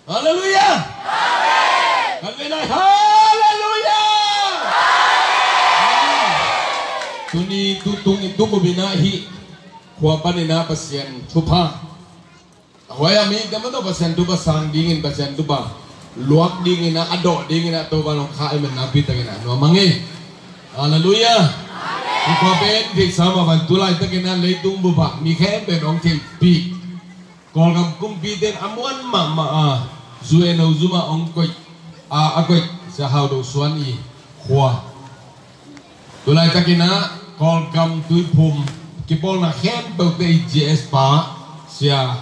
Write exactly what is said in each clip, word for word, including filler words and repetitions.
Halleluiah. Kan vei lai, halleluiah. Tuni tutung i tukup in ah hih khua panin ah Pasian thupha, a huai a mi tama tawh Pasian thupha sang dingin, Pasian thupha luak dingin ah, a dawh dingin ah Topa nong kha i man nakpi takin ah nuam hang ei. Halleluiah. Hih khua pen theihsa mah bang, tu laitakin ah leitung bup ah mi khempeuh in hong theihpih, Kawlgam kumpite'n a muan mahmah a, zu en ho zum ah hong koih a, a koih Sia Hau Do Suan i khua. Tu laitakin ah Kawlgam Tuiphum kipawlna khempeuhte i G S pa Sia,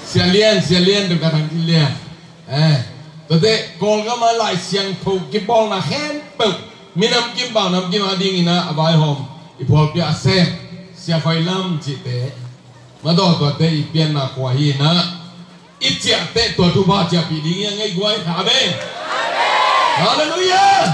Sia Lian, Sia Lian, Doctor Thang Khin Lian. Eh, tuate Kawlgam ah Lai Siangtho kipawlna khempeuh, minam kim, paunam kim a dingin ah a vaihawm, i phualpi a sem Sia Khoi Lam cihte, mah tawh tuate i pianna khua hi in ah, i ciah teh tua thupha ciahpih ding hi a, ngei guai. Amen. Halleluiah.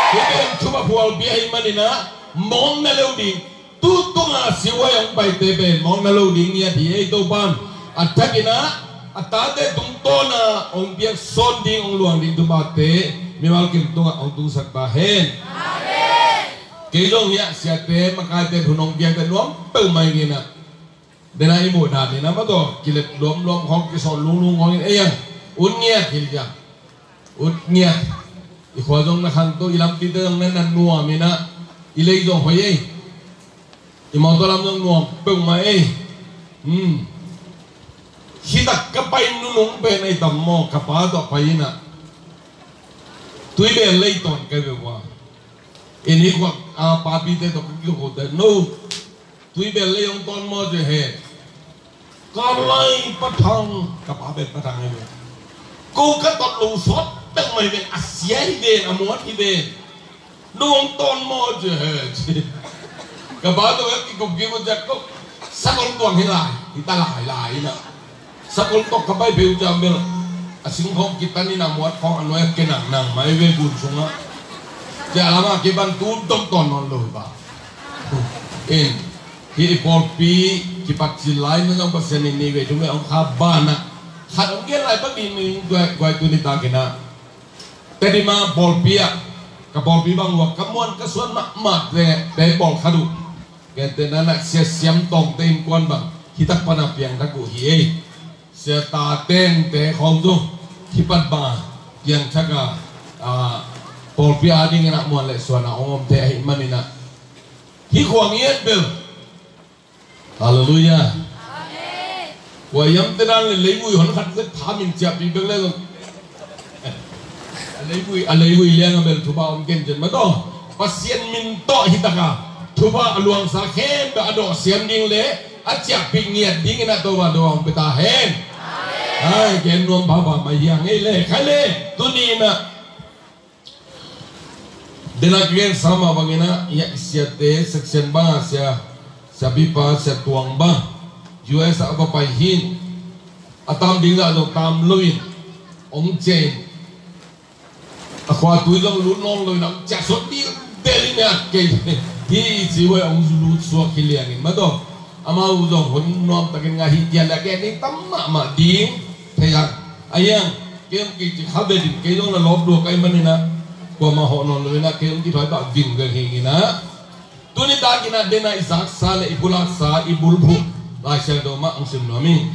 Hih pen thupha phualpi ahih manin ah mawkna lo ding, tutung a siuhuai hong paite pen mawkna lo ding ngiat hi ei. Topa'n a thakin ah a tate tungtawn a hong piak sawn ding, hong luang ding thuphate mimal kim tungah hong tungsak ta hen. Kei zong hiah siate, makaite hun hong piakte nuam peuhmah ing in ah, den a i muh dan in ah mah tawh kilep luamluam khawng, kisawl lunglung khawng in ei ang, ut ngiat hi a. Ut ngiat. I khua zong na khangto, i lampite zong na na nuam in ah, i lei zong hoih ei. I mawtaw lam zong nuam peuhmah ei. Hmm. Hitak ka pai nunung pen ei tam maw, ka pa tawh pai in ah Tuibel lei tawn ka hi ve ua. Inn hi khuak a papite tawh ka kikhote, no, Tuibel lei hong tawn maw ci hi. Ka lai Pa Thang, ka pa pen Pa Thang hi ve. Ko ka tot lo sawt peuhmah hi ven, a sia hi ven, a muat hi ven. No hong tawn maw ci hi. Ka pa tawh ka kikup kikup ciang ko sakol tuang hi lai, hi ta lai lai in ah. Sakol tawh ka pai phei uh ciang bel a sing khawng kitan in ah, muat khawng a nuai a ke nang nang mai ve gun sungah. Cia lamah kipan tu dong tawn nawn lo hi ba. In, hih i pawlpi kipat cil lai na zong Pasian in nih vei thum vei hong kha banah khat hong gen lai, pa mi mi guai guai tu ni ta kei na. Tedim a pawlpi ah, ka pawlpi bang uh a ka muan ka suan mahmah te, te pawlkhat uh. Kei te na na Sia Siam Tawngte innkuan bang hitak pan a piangthak uh hi ei. Sia Ta Tengte khawng zong hipat bang a piangthak a, a, pawlpi a dingin ah muan le suan a hong omte ahih manin ah, hih khua ngiat bel. Halleluiah. Kua hiam te dan le leivui hon khat zet thamin ciahpih bek le zong, a leivui, a leivui liang a bel thupha om kencen mah tawh, Pasian min tawh hi taka thupha a luangsa khempeuh a dawh siam ding le a ciahpih ngiat dingin ah Topa, Topa hong pia ta hen. Ai, gen nuam pahpah mai hi a ngei le khai le. Tuni in ah den a ka gensa mah bangin ah, hiah i siate section bang a sia, sia Bipa, sia Tuang bang U S a va pai hi. A tam ding zah zong tam loin hong ciah in, a khua tui zong lut nawn loin hong ciah sawn ding, delh in ah kei hi i ci uh a, hong lut suak hi liangin mah tawh. Amau zong hun nuamtakin ngah hi, kian le a gen ding tam mahmah ding thei hang. A hiang, kei hong kici kha ve ding, kei zong na lawp lua ka hih manin ah kuamah hawh nawn lo in ah, kei hong kithuai pah vingveng hi ing in ah. Tuni takin ah den a i zaksa le i pulaksa, i bulphuh Lai Siangtho mah hong sim nuam ing.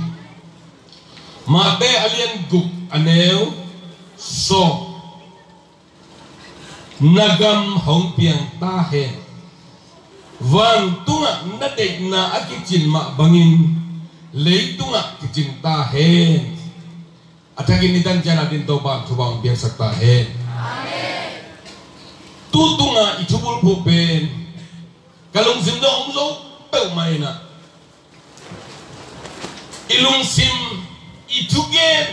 Matthai a lian guk, a neu sawm. Na gam hong piang ta hen. Vantungah na deihna a kicin mah bangin leitungah kicin ta hen. A thakin i tan ciang a ding Topa in thupha hong piaksak ta hen. Amen. Tutunga i thubulphuh pen ka lungsim zong hong zo peuhmah in ah, i lungsim, i thugen,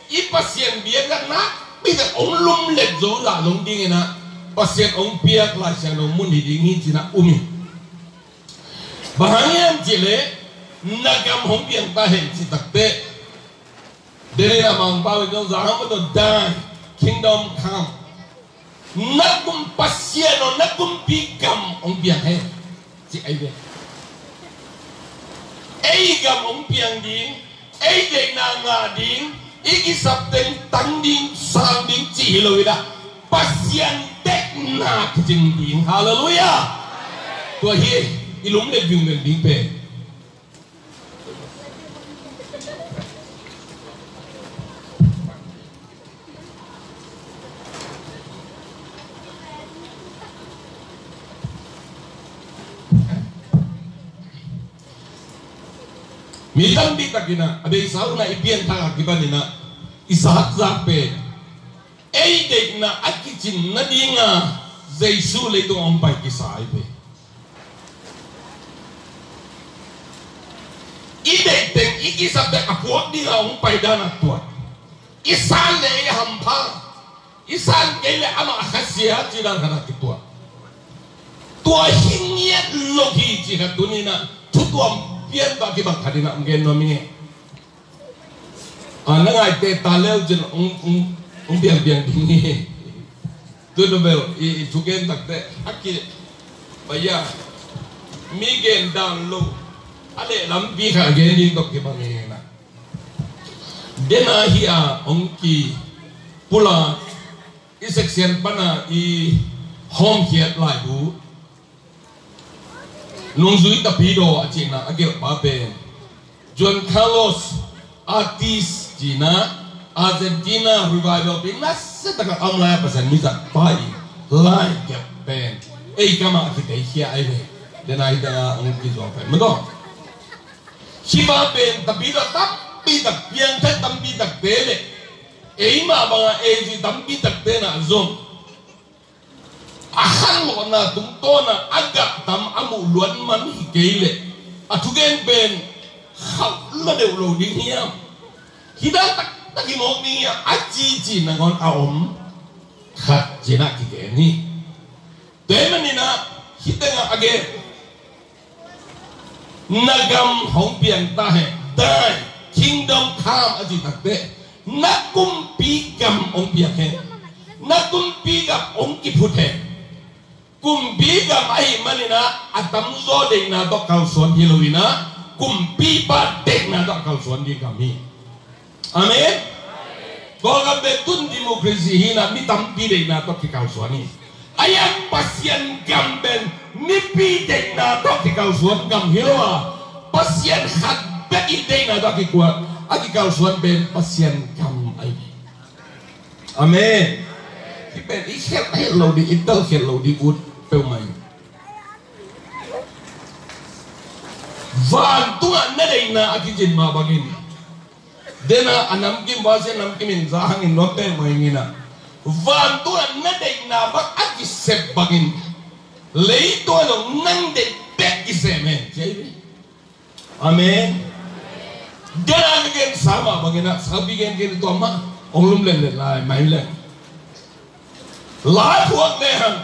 i Pasian biakna nakpi tak hong lumlet zo zah zong dingin ah Pasian hong piak Lai Siangtho mun hi ding hi ci-in ah um hi. Bang hang hiam cih leh na gam hong piang ta hen cih takteh, den in ah Mangpau in zong, "Thy kingdom come." Na kum, Pasian aw, na kumpi gam hong piang hen, ci ahi ve. Ei gam hong piang ding, Ei deihna ngah ding, i kisap teng tang ding, sang ding cih hi lo in ah, Pasian deihna kicing ding. Halleluiah. Tua hi i lum le vingveng ding pen. Mi tampi takin ah a beisa un ah i pianthak a kipan in ah i sakzak pen ei deihna a kicin nading a Jesu leitung a hong pai kisa hi ve. I deih teng, i kisap teng a puak ding a hong pai dan a tuat. I san le i hampha, i san kei le amah a khasia ci dan khat a kituak. Tua hi ngiat lo hi ci khat tuni in ah thu tuam pian tawh a kibang khat in ah hong gen nuam ing e. A, na ngaihte ta leu cin hong, hong, hong piangpiang ding hi. Tun bel i, i thugen takte a ki, pai a, mi gen dan lo a leh lampi khat a gen ding tawh kibang hi na. Den a hi a hong kipulak i section pan a i hawmkhiat laibu, Nungzui Tapidaw a cihna a gelhpa pen Juan Carlos Atis cihna Argentina revival pi nasia taka a om lai a Pasian mizat pa i lai gelh pen ei kam ah a kiteikhia ahi ve. Den a hi taka hong kizuang pen madaw. Hih pa pen Tapidaw tampi tak, piangthak tampi takte le eimah banga ei zi tampi takte na zong a khanlawhna tungtawn a a gah tam a muh luat man hi kei leh a thugen pen khauh lo deuh lo ding hiam? Hi dan taktak hi mawk ding hiam a cici nangawn a om khat cin ah kigen hi. Tua ahih manin ah hih tengah a gen Na gam hong piang ta hen. Thy kingdom come a cih takteh na kumpi gam hong piang hen. Na kumpi gam hong kiphut hen. Kumpi gam ahih manin ah a tamzaw deihna tawh kalsuan hi lo in ah kumpipa deihna tawh kalsuan ding gam hi. Amen. Kawlgam pen tun democracy hi in ah mi tampi deihna tawh kikalsuan hi. Ahi hang Pasian gam pen mipi deihna tawh kikalsuan gam hi lo a, Pasian khat bek i deihna tawh a kikuan a kikalsuan pen Pasian gam ahi hi. Amen. Hih pen i khelh het lo ding, i tel het lo ding ut peuhmah hi. Vantungah na deihna a kicin mah bangin dena a namkim, Pasian namkim in za hangin nuam peuhmah ing in ah, vantungah na deihna bang a kisep bangin leitungah zong nang deih bek kisep hen. Amen. Dena ka gensa mah bangin ah, sakpi gengen tua mah hong lumlet let lai mai leng. Lai phuak lehang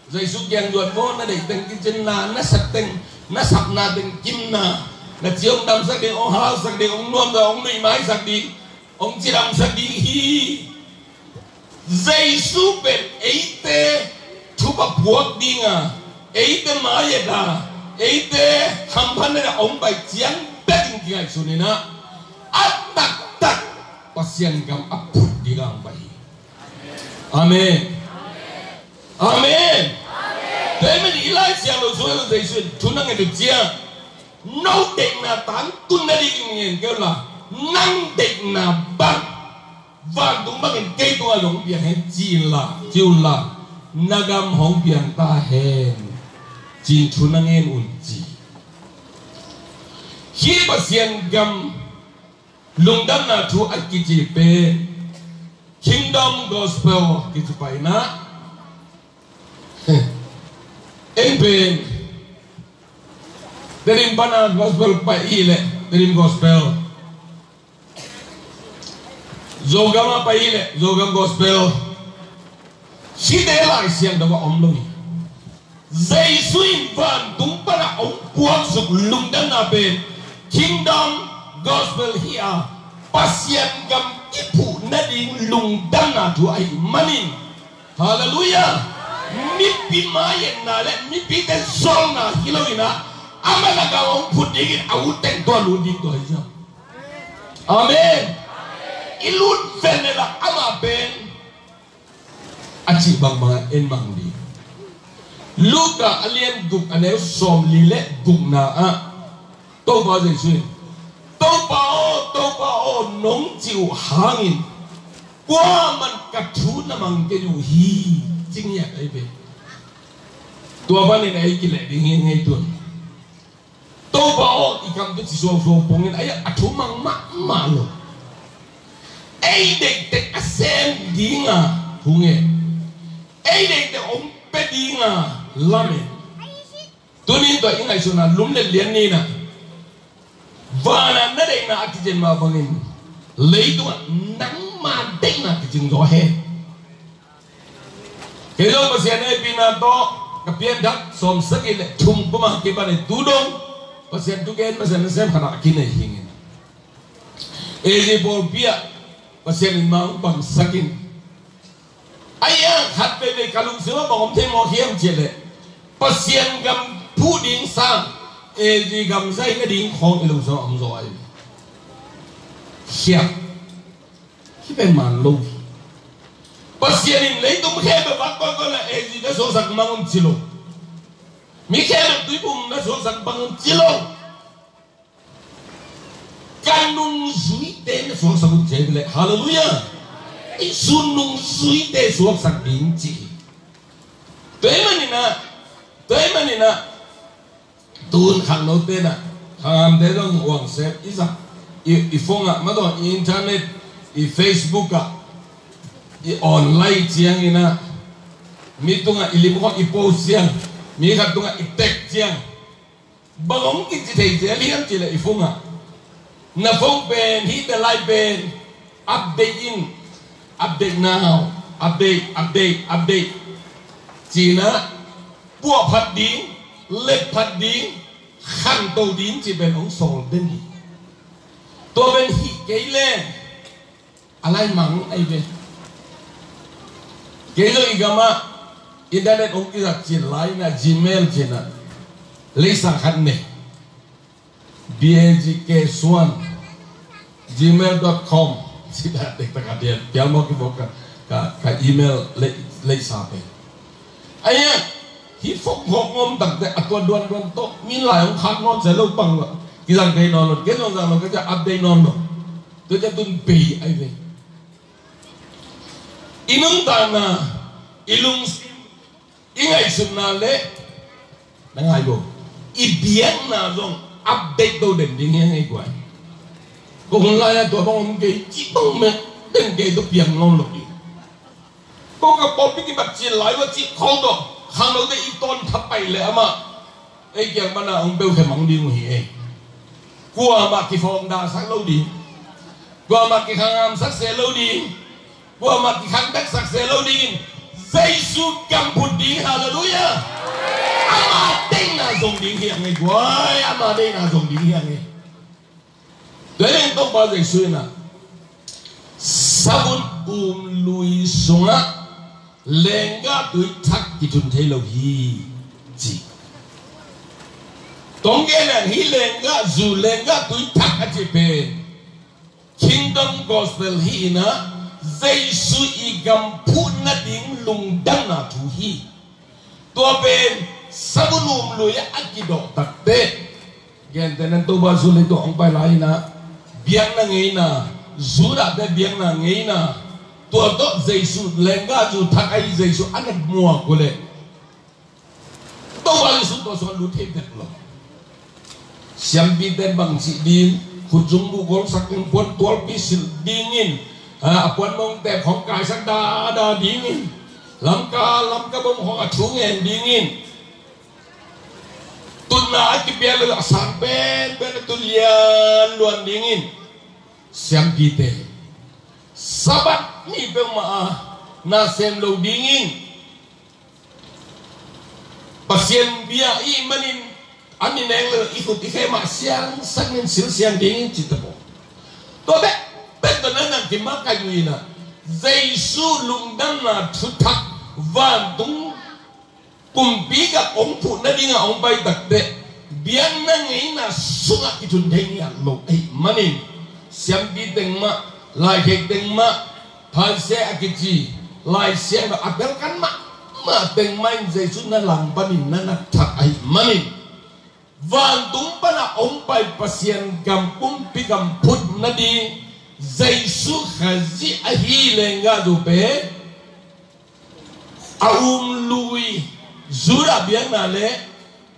Jesu kiang zuan maw, na deih teng kicinna, na sep teng, na sapna teng kimna, na ci hong damsak ding, hong halausak ding, hong nuamsa, hong nuihmaisak ding, hong cidamsak ding hi. Jesu pen eite thupha phuak dinga, eite mai-et a, eite hamphatna a hong pai ciang bekin kingaihsun in ah, a taktak Pasian gam a phut dinga hong pai hi. Amen. Amen. Tua ahih manin i Lai Siangtho sung ah Jesu in thu na ngen uh ciang, no deihna tangtun nading in ngen kei un la, nang deihna bang vantung bangin kei tungah zong piang hen ci inla, ci unla, na gam hong piang ta hen, ci-in thu na ngen un ci. Hih Pasian gam lungdamna thu a kici pen Kingdom Gospel kici pai in ah, en pen Tedim pana gospel pai i leh Tedim gospel, Zogam ah pai i leh Zogam gospel, hihte Lai Siangtho ah om lo hi. Jesu in vantung pana hong puaksuk lungdamna pen Kingdom Gospel hi a, Pasian gam kiphuh nading lungdamna thu ahih manin, halleluiah, mipi mai-etna le mipite zolna hi lo in ah, amah na gam hong phut dingin a ut teng tua lut ding tua hi ciang. Amen. I lut ven le lah amah pen a cih bangbang a en mang ding. Luka a lian guk a neu sawmli le gukna ah Topa Jesuh in, "Topa aw, Topa aw, nong cih uh hangin kuaman ka thu na mang kei uh hi," ci ngiat ahi ve. Tua panin ei kileh ding hi ngei tuan. Topa aw, i kam tawh ci suausuau pongin, a thu mang mahmah lo. Ei deih tek a sem dinga thu ngen. Ei deih tek hong pia dinga lamen. Tuni tua i ngaihsutna lum le lian ni na. Vana na deihna a kicin mah bangin, leitungah nangma deihna kicin zaw hen. Kei zong Pasian hehpihna tawh ka pianthak sawmsagih le thum kum a kipan in tu dong Pasian thugen, Pasian nasem khat ah a kinei hi ing. Asia pawlpi ah Pasian in ma hong pangsak in. Ahi hang khat veivei ka lungsim ah bang om thei maw hiam cih leh, Pasian gam phuh ding sang Asia gam zai nading khawng i lungsim ah om zaw ahi. Hiam. Hih pen man lo. Pasian in leitung khempeuh vak koikoi la Asia na suaksak mang un ci lo. Mi khempeuh tuiphum na suaksak mang un ci lo. Ka nungzuite na suaksak un ci leh. Halleluiah. Jesu nungzuite suaksak ding ci. Tua ahih manin ah, tua ahih manin ah, tun khangnote na, khanghamte zong uang sep i zak, i, i phone ah, ma tawh i internet, i Facebook ah, i online ciangin ah, mi tungah i lim khawng i post ciang, mi khat tungah i text ciang, bang hong kici thei zel hiam cih leh i phone ah, na phone pen, hih te lai pen, update in, update now, update, update, update. Ci-in ah, puah phat ding, let phat ding, khanto ding cih pen hong sawl den hi. Tua pen hih kei leh a lai mang ahi ve. Kei zong i gam ah internet hong kizat cin lai in ah Gmail ci-in ah leisa khat nei. B A G K Suan gmail dot com. Sida dek taka dian pial mawk i mawk ka, ka, ka email lei, leisa pen. Ahi hang hih phone khawng om takte a tua duanduan tawh mi lai hong khak nawn sia lo bang lo. Kizang thei nawn lo, kei zong zang lo, kei zong update nawn lo. Tua ciang tun bei ahi ve. I nuntakna, i lungsim, i ngaihsutna le, na ngai bo, i biakna zong update to den ding hi hang ei guai. Ko hun lai-ah tua bang om kei, cih bang meh den kei tawh piang nawn lo ding. Ko ka pawlpi kibat cil lai ua cih khawng tawh khangnote i tawn thapai leh amah ei kiang pana hong peukhia mang ding uh hi ei. Kuamah kiphawngdahsak lo ding. Kuamah kikhanghamsak se lo ding. Kuamah kikhangdaksak se lo dingin Jesu kiang phut ding. Halleluiah. Ama deihna zong ding hi hang ei guai. Ama deihna zong ding hi hang ei. Tua leng Topa Jesu in ah, savun um lui sungah lenggah tui thak kithun thei lo hi, ci. Tawng gen leng hih lenggah zu, lenggah tui thak a cih pen Kingdom Gospel hi in ah, Jesu i gam phuh nading lungdamna thu hi. Tua pen savun um lui a kidawh takte, gentehna in Topa Jesu leitung hong pai lai in ah, biakna ngeina, Judahte biakna ngeina, tua tawh Jesu lenggah zu thak ahi Jesu a na muak uh leh, Topa Jesu tua sungah lut thei bek lo. Siampite bang cih ding, khutzung buh golsak ding, puan tualpi silh dingin, a, a puan mongte khawng kaisak dada dingin, Lamka, Lamka bom khawng a thu ngen dingin, tutna a kipia lo a sang penpen a tut lianluan dingin, siampite, Sabbath ni peuhmah a na sem lo dingin, Pasian bia i hih manin a mi neng le i khut i khe mah siangsak nin silsiang dingin ci ta maw. Tua bek bek tawh na nang kimak kai uh in ah, Jesu lungdamna thuthak vantung kumpi gam hong phuh nadingah hong pai takte, biakna ngeina sungah kithun thei ngiat lo ahih manin, Siampi teng mah, laikhek teng mah, Pharisee a kici, Lai Siangtho a belkan mahmah teng mah in Jesu na langpanin na na thak ahih manin, vantung pana hong pai Pasian gam kumpi gam phut nading Jesu Khazih ahi lenggah zo pen a umlui Judah biakna le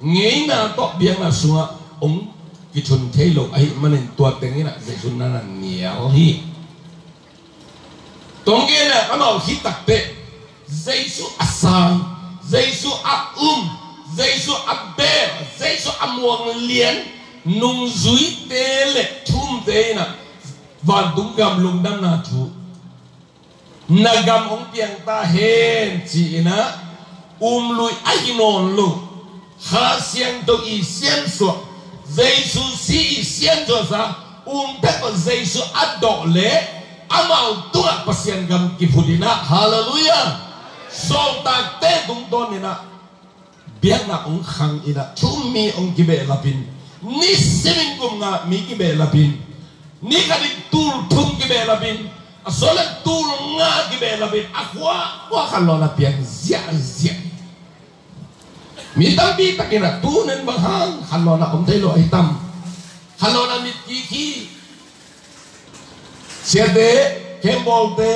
ngeina tawh biakna sungah hong kithun thei lo ahih manin tua teng in ah Jesu na na nial hi. Tua gen ah amau hi takteh Jesu a sang, Jesu a um, Jesu a bel, Jesu a muang lian nungzuite le thu umte in ah vantung gam lungdamna thu na gam hong piang ta hen ci-in ah umlui ahi nawn lo Kha Siangtho i siansuah, Jesu si i siansuahsa, um pek tawh Jesu a dawh leh amau tungah Pasian gam kiphut in ah, halleluiah, sawltakte tungtawn in ah biakna hong khang in ah thu um mi hong kibehlap in, nisimin kum nga mi kibehlap in, ni khat in tul thum kibehlap in, a sawt le tul nga kibehlap in, a khua khua khanlawhna piang ziahziah. Mi tampi takin ah tu nen bang hang khanlawhna om thei lo ahi tam? Khanlawhna mit kik hi. Siate, kembawlte,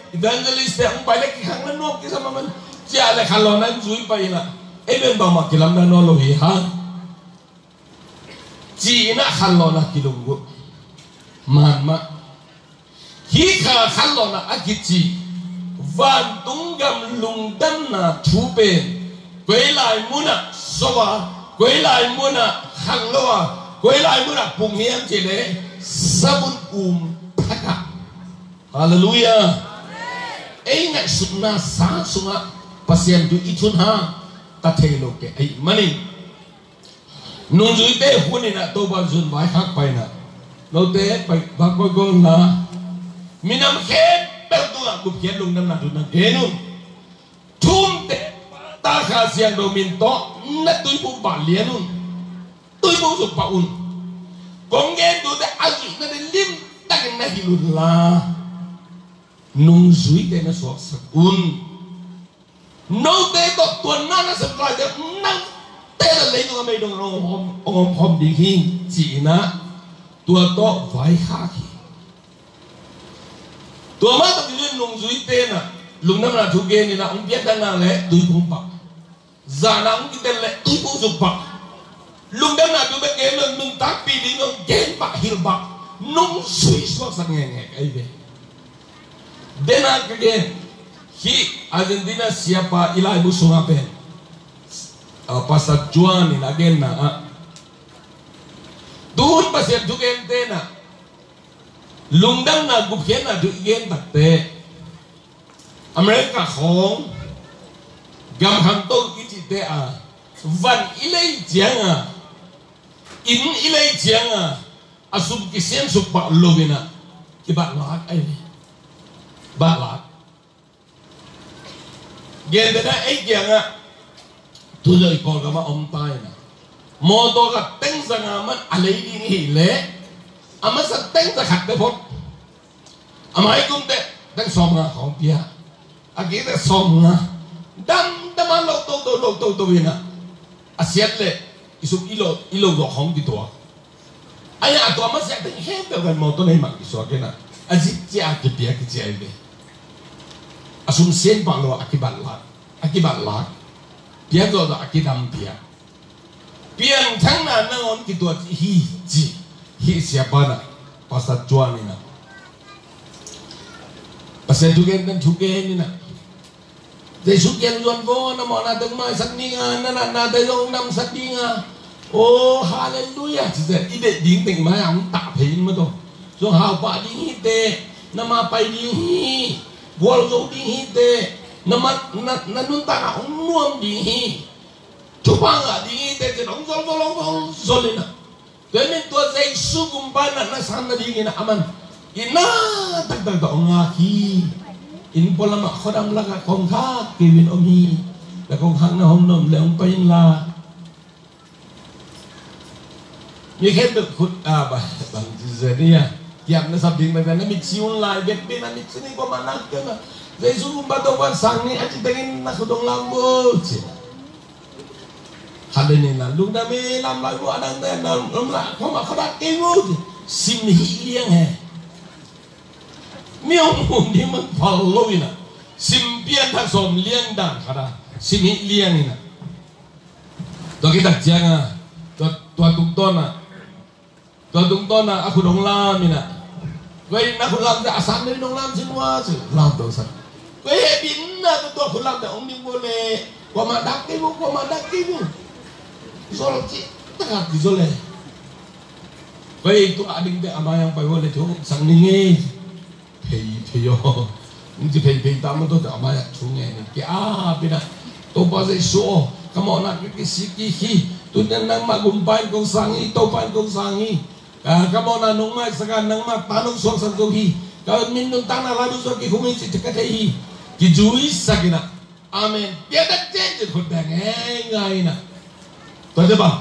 evangelistte hong pai le kikhang na nuam kisam a man. Ciah le khanlawhna in zui pai in ah ei bel bangmah kilamdang nawn lo hi hang, ci-in ah khanlawhna kilunggulh man mah. Hih kha khanlawhna a kici vantung gam lungdamna thu pen koi lai munah sop a, koi lai munah khang lo a, koi lai munah pung hiam cih leh sabun um thak ah. Halleluiah. Ei ngaihsutna sang sungah Pasian thu i thun hang ta thei lo kei ahih manin nungzuite hun in ah Topa zun vaikhak pai in ah, note pai vak koi gol la, minam khempeuh tungah gupkhiat lungdamna thu na gen un. Thu umte pata Kha Siangtho min tawh na tuiphum pah lian un. Tuiphum suk pah un. Kong gen thute a zuihna ding limtakin na hilh un la, nungzuite na suaksak un. Note tawh tuanna na sep laite, nangte tawh leitungah meidong hong om, hong om khawm ding hi, ci-in ah tua tawh vaikhak hi. Tua mah tawh kizui nungzuite in ah lungdamna thu gen in ah hong piakdanna le tuiphum pah, zahna hong kitel le tuiphum suk pah, lungdamna thu bek gen lo, nuntakpih ding hong gen pah, hilh pah, nungzui suaksak ngekngek ahi ve. Dena ka gen, hih Argentina siapa i laibu sungah pen, ah, Pastor Juan in a genna ah, tu hun Pasian thugente in ah lungdamna gupkhiatna thu i gen takteh America khawng gam khangto i cihte a, van i lei cianga, inn i lei cianga, a sum kisiam suk pah lo in ah kibat lak ahi. Bat lak. Gentehna ei kiangah tu zong i Kawlgam ah om ta in ah, mawtaw khat teng za nga man a lei ding hi leh a masa teng za khat te phot. A mai kum teh teng sawm nga khawng pia. A kik teh sawm nga. Damdam a lo toto lo toto in ah, a siat leh i sum i lo, i lo zawh khawng kituak. Ahi a tua masiah teng khempeuh kan mawtaw nei mah kisuak in ah, a zik cia a kipia kici ahi ve. A sum sian pah lo a kibat lak, a kibat lak. Piak zawhzawh a kidam piak. Piangthakna nangawn kituat hi ci. Hih siapa in ah, Pastor Juan in ah, Pasian thugen kan thugen in ah, Jesu kiang zuan vo, na mawhna teng maisak ding a, na natna teng zong namsak ding a. Oh, halleluiah. Ci zen, i deih ding teng mai a hong tah phei in maw taw. Zong hau pah ding hi teh, na ma pai ding hi. Gualzo ding hi teh, na ma, na, na nuntakna hong nuam ding hi. Thupha ngah ding hi teh, ci-in hong zol, zol, zol, zol in ah. Tua ahih manin tua Jesu gumpa natna sang nadingin ah aman i na taktak tawh hong ngak hi. Inn pualam ah khuadam lakah kongkhak kei in om hi. Na kongkhakna hong nuam leh hong pai inla. Mi khempeuh khut, ah, bang, bang ci zen ia. Kiam na sap ding na na mitsi un lai bek pi na mitsi ni ko ma nak ke na. Jesu kumpa to ban sang ni a ci tengin na khudong lam bo ci. Khade ni na lungdam i lam lai bo adang te na lum la ko ma khadak ke bo ci. Sim hi liang he. Mi hong hong ding man phal lo ina. Sim pian thak som liang dan khada. Sim hi liang ina. Tua kitak cianga. Tua tua tuk tona. Tua tungtawn a a khut hong lam in a, koi na khut lamte a san deuh in hong lam sin ua ci lam to san. Koi he bin na tua tua khut lamte hong ding bo le, kuamah dak kei bo, kuamah dak kei bo. Zol ci, taka ki zol le. Koi tua a dingte a mai hong pai bo le thu sang ni ngei. Phei phei aw. Nung ci phei phei ta man tawh tawh a mai-ah thu ngen in kia a pina. Topa Jesu aw, ka mawhna ka kisik kik hi. Tunian nangmah gumpa in kong sang hi, Topa in kong sang hi. Ka, ka mawhna nong maisak a, nangmah ta nong suaksak zo hi. Ka min nuntakna lai nong suak kikhum hi ci ka thei hi. Kizuisak in a. Amen. Piatak cen cin khut beng ngeingai in a. Tua te bang.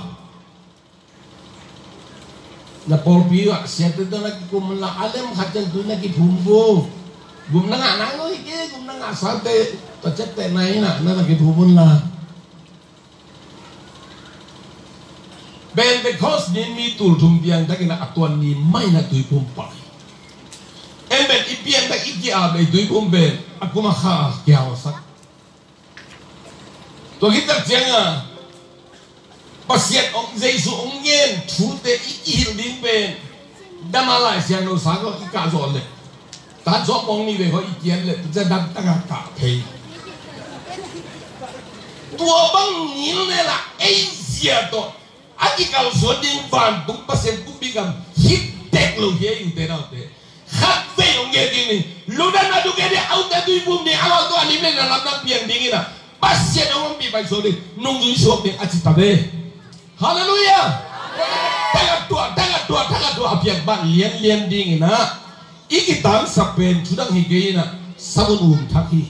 Na pawlpi ah siate tawh na kikum la a lem khat ciang tui na kiphum vo. Gum na ngah nang lo hi ke, gum na ngah sate tua ciatte na hi na na na kiphum un la. Pentecost ni mi tul thum piang takin a tuan ni mai na tuiphum pai. En pen i piang tak i ki-ap le i tuiphum pen a kum a kha a kiausak. Tua khit tak cianga Pasian hong Jesu hong ngen thute i kihilh ding pen dama Lai Siangtho sang lo i kah zawh leh tat zawh mawng ni ve khaw i kian leh tua ciang dam taka kah phei. Tua bang ngil ne lah ei zia tawh a kikalsuan ding vantung Pasian kumpi gam hi tek lo hi ei ute naute. Khat vei hong gen ding ni. Lungdamna tu gen ding a ute tuiphum ding a lau tawh a lim le na lamdang piang ding in a Pasian hong ompih paisuak ding nungzui suak ding a ci ta ve. Halleluiah. Tangah tuah tangah tuah tangah tuah a piang ban lianlian ding in a i kitangsak pen thudang hi kei in a sabun um thak hi.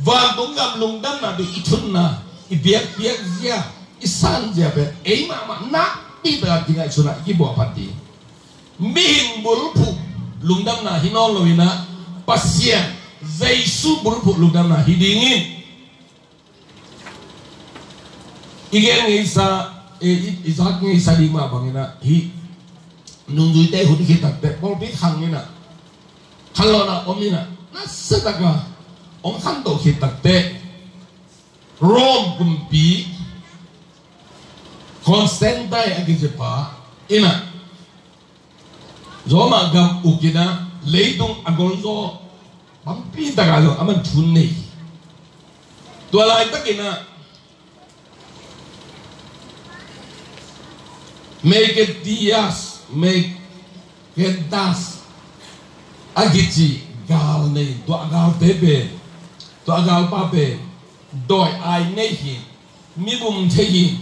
Vantung gam lungdamna ding i thunna i biakpiak zia i san zia pen ei mahmah nakpi bek a kingaihsun a i kibuah phat ding. Mihing bulphuh lungdamna hi nawn lo in a Pasian Jesu bulphuh lungdamna hi dingin i gen ngeisa i zak ngeisa ding mah bangin a hi. Nungzuite hun khit takte pawlpi khang in a khanlawhna om in a nasia taka hong khantoh khit takte Rome kumpi Constantine a kici pa in a Roma gam uk in a leitung a golzaw tampi taka zong a man thun nei. Tua laitakin a Meketias Meketas a kici gal nei tua a galte pen tua a galpa pen dawi ai nei hi. Mibum thei hi.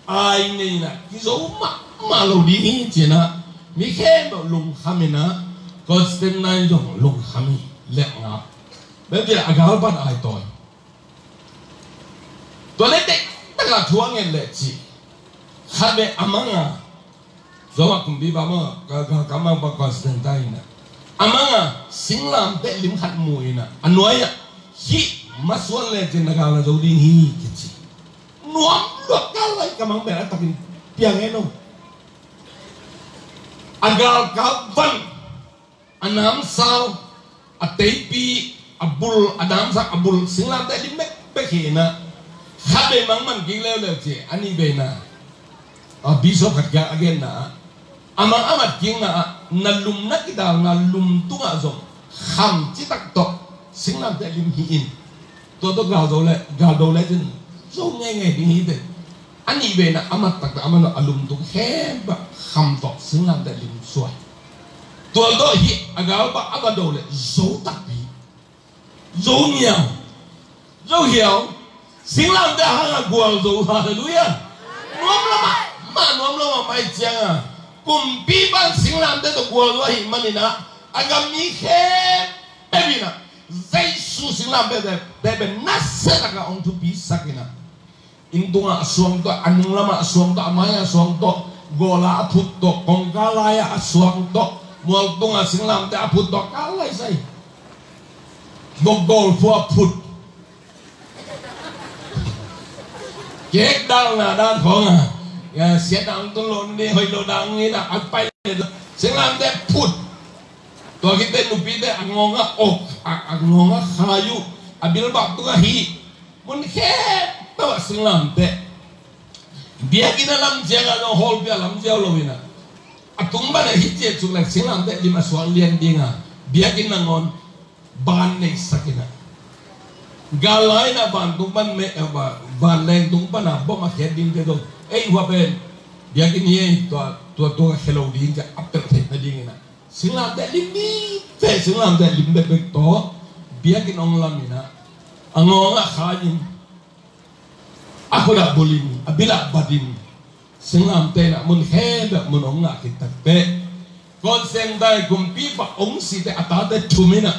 Ai nei na kizo mahmah lo ding hi ci-in a mi khempeuh lungkham in a Constantine zong lungkham hi. Lemngap bel ci a galpan ai tawi. Tua le tek taka thu a ngen leh ci khat ve a manga Roma kumpipa maw ka ka ka mangpa Constantine in a a manga singlamteh lim khat mu in a a nuai ah hih masuan lecin na gal na zo ding hi kici. Nuam luat ka lai ka mang pen a takin piang e no. A gal ka van a namsau a teipi a bul a namsak a bul singlamteh lim bekbek hi in a khat vei mang man kik leuleu ci a nih vei na a bishop khat kiang a genna ah a mang a mat kikna ah na lum na kidalna lum tungah zong kham citak tawh singlamteh lim hi in tua tawh gal zo le gal do le cin zo ngeingei ding hi te. A nih vei na a mat taktak a man a lum tung khempeuh kham tawh singlamteh lim suai. Tua tawh hi a galpa a va do le zo takpi. Zo niau. Zo hiau. Singlamteh hang a gual zo. Halleluiah. Nuam lamah mah nuam lamah mai cianga kumpipan singlamteh tawh gual zo ahih manin a a gam mi khempeuh in a Jesu singlamteh te pen nasia taka hong thupi sak in a inn tungah a suang tawh a nung lamah a suang tawh a mai-ah a suang tawh gawla a phut tawh kongka lai-ah a suang tawh Mual tunga singlamteh a phut tawh kal lai sai. Vok gol phua phut. Kek dalna dan khawng a, ya, siatna ang tun lo ni, hoih lo dan ni na, a pai le singlamteh phut. Tua khit teh nupite a ngawng a ok, a, a ngawng a khai uh, a bilbak tung ahi. Mun khempeuh ah singlamteh. Biakinn a lam ciangah zong hall pia lam ziau lo in a, a tung pan a hi ciat suk leh singlamteh lim a suak lian ding a, biakinn nangawn ban neisak in a, gal lai in a vantung pan me, eh, va-, vanleng tung pan a bom a khiat dingte zong, ei, hua pen biakinn hi ei, tua, tua, tua khia lo ding ci a, a pelh theih nading in a, singlamteh lim vive, singlamteh lim bekbek tawh biakinn hong lam in a, a ngawng ah khai in, a khut ah bul in, a bil ah bat in, singlamteh in a mun khempeuh mun hong ngah khit takteh, Constantine kumpipa hong si teh a tate thum in a,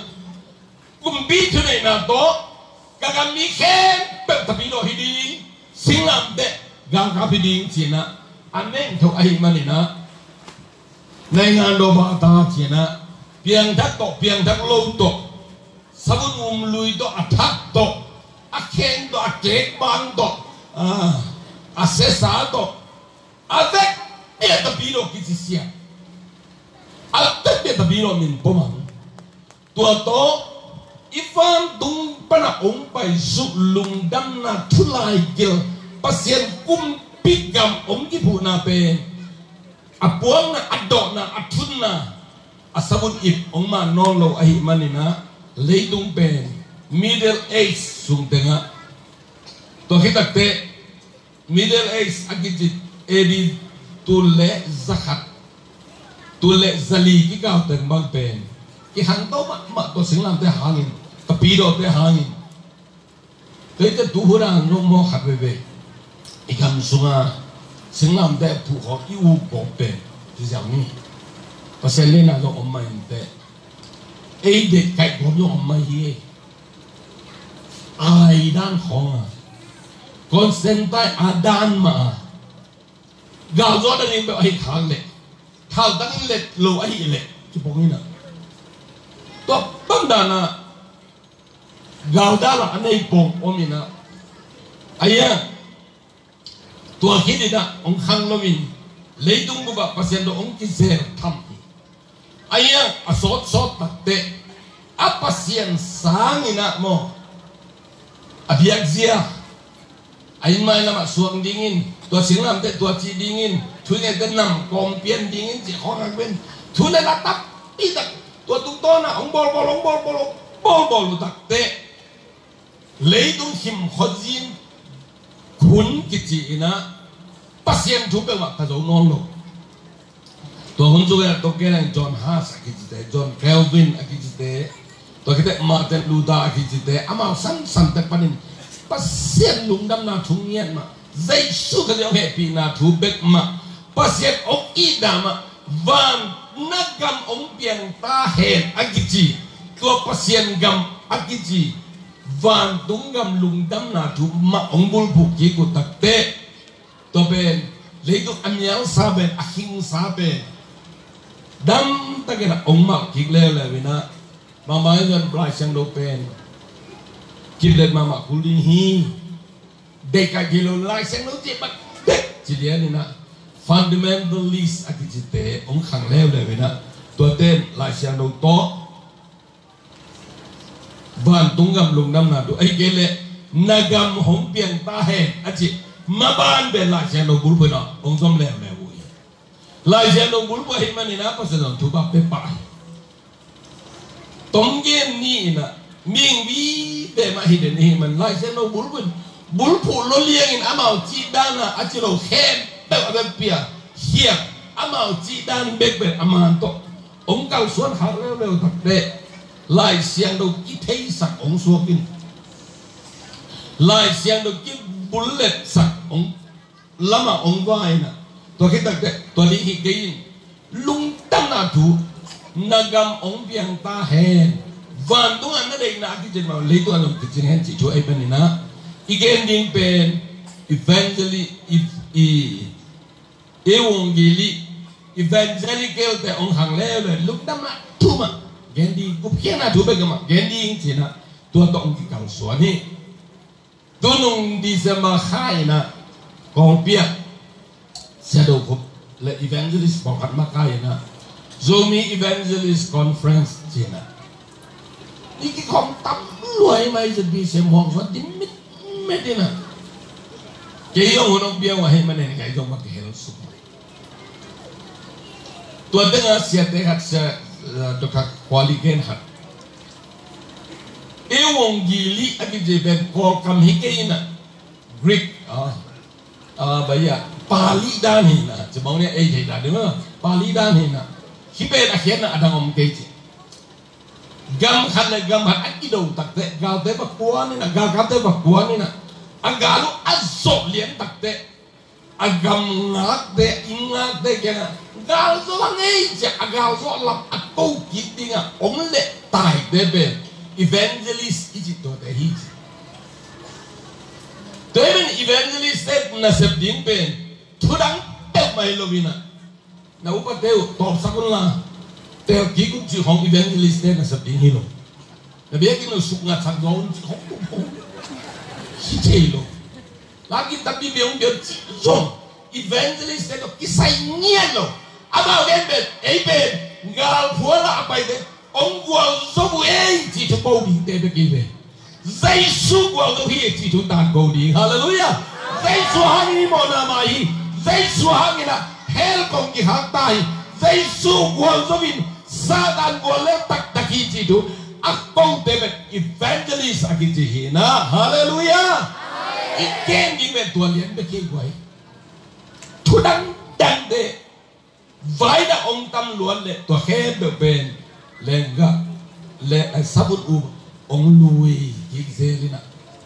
kumpi thuneihna tawh ka gam mi khempeuh tapidawh hi ding, singlamteh galkap hi ding ci in a, a neng tho ahih man in a, naingan dawh bah ta ci in a, piangthak tawh, piangthak lo tawh, savun um lui tawh, a thak tawh, a kheng tawh, a kek bang tawh, a, a sesa tawh, a vek, eh, a tapidawh kici sia. A vek, eh, a tapidawh min pom ang. Tua tawh, i vantung pan a hong pai zuk lungdamna thu laigil, Pasian kumpi gam hong kiphuhna pen, a puakna, a dawhna, a thunna, a savun ip hong man nawn lo ahih man in a, leitung pen Middle Age sung teng ah, tua khit takteh, Middle Age a kici, A D tul le zakhat, tul le zali kikal teng bang pen, kihangto mahmah tua singlamteh hangin, tapidawhte hangin. Tua hi teh tu hun a hong mawk khat veivei, i gam sunga singlamteh phuh khawng, i up khawng pen, ci ziau ni. Pasian lehna zong om mah in teh, ei deih kaih khawng zong om mah hi ei. Ai dan khawng a, Constantine a dan mah a, galzuan a ding bek ahih khak leh, thaltang in let lo ahih leh, kipong in a, tua bang dan a, gal dal a a nei pong om in a, a ia, tua khit in a hong khang loin, leitung bup ah Pasian tawh hong kizel tham hi. A ia, a sawtsawt takteh, a Pasian sang in a maw, a biakzia, a inn mailam ah suak dingin, tua singlamteh tua cih dingin, thu ngeite nam kawm pian dingin cih khawng a pen, thu le la tampi tak tua tungtawn ah hong bawlbawl, hong bawlbawl, hong bawlbawl uh takteh, leitung him khuazin khun kici in a, Pasian thu peuhmah ka zo nawn lo. Tua hun sung in a, tua khit teh John Huss a kicite, John Calvin a kicite, tua khit teh Martin Luther a kicite, amau sansan teh panin Pasian lungdamna thu ngiat mah, Jesu Khazih hong hehpihna thu bek mah, Pasian hong itna mah, van na gam hong piang ta hen a kici, tua Pasian gam a kici vantung gam lungdamna thu mah hong bulphuh kik uh takteh, tua pen, leitung a mialsa pen, a khingsa pen, damtakin a hong mauh kik leuleu in a, bangbang in zong Lai Siangtho pen kiplet mahmah kul ding hi. Deih kaih kei lo Lai Siangtho cih bang deih ci lian in a, fundamentalist a kicite hong khang leuleu in a, tuate in Lai Siangtho tawh vantung gam lungdamna thu, ahih kei leh na gam hong piang ta hen a cih maban pen Lai Siangtho bulphuh in a hong zom leuleu uh hi. Lai Siangtho bulphuh ahih man in a, Pasian zong thupha pia pah hi. Tom gen ni in a, mihing vive mah hi den ahih man, Lai Siangtho bulphuh in, bulphuh lo liangin amau cih dan a, a ci lo khempeuh a bek pia, hiam, amau cih dan bekbek a man tawh hong kalsuan khak leuleu takteh, Lai Siangtho kitheisak hong suak in, Lai Siangtho kibulletsak hong, lamah hong vai in a, tua khit takteh, tua ding hi kei in, lungdamna thu, na gam hong piang ta hen, vantung ah na deihna a kicin mah, leitung ah zong kicin hen cih thu ahih man in a, i gen ding pen, evangeli-, i, i, evangeli-, Evangelical te hong hang leuleu, lungdamna thu mah gen ding, gupkhiatna thu bek mah gen ding ci-in ah, tua tawh hong kikalsuan hi. Tunung December kha in ah, kong piak Sia Do Khup le evangelist pawlkhat makaih in ah, Zomi Evangelist Conference ci-in ah, i kikhawm tam lua hi mah, i ZBC muang suan din mitmit in ah, kei zong hun hong pia uh ahih manin kei zong mah kihel suk. Tua tengah siate khat, sia, eh, Doctor Khuali gen khat, Euangeli a kici pen Kawlkam hi kei in ah, Greek, ah, ah, baya, Pali dan hi in ah, ci bang ni ei thei dan ding maw, Pali dan hi in ah, hih pen a khiatna a dang om kei ci. Gam khat le gam khat a kido takteh, galte va kuan in ah, galkapte va kuan in ah, a gal uh a zawh lian takteh, a gam ngakte, inn ngakte kiangah, gal zo a ngei ciah, a gal zo lam a ko kik dingah om leh taite pen evangelist i cih tuate hi ci. Tua hi pen evangelist te nasep ding pen thu dang peuhmah hi lo in ah, na upate uh tawpsak un la, tel kik un cih khawng evangelist te nasep ding hi lo. Na biakinn uh sukngatsak zaw un cih khawng, khawng, khawng hi thei lo. Lakin tampi biang biang cih zong evangelist te tawh kisai ngiat lo. Amau gen pen, ei pen galphual ah a paite hong gualzo uh ei cih thu ko dingte bek hi ve. Jesu gualzo hi ei cih thu tangko ding. Halleluiah. Jesu hangin i mawhna mah hi. Jesu hangin ah hell kong kikhak ta hi. Jesu gualzo in Satan gual le taktak hi cih thu a kote bek evangelist a kici hi in ah. Halleluiah. I gen ding pen tua lian bek hi guai. Thu dangdangte, vai dah hong tam luat leh tua khempeuh pen lenggah le, eh, sabut uh hong lui kik zel in ah,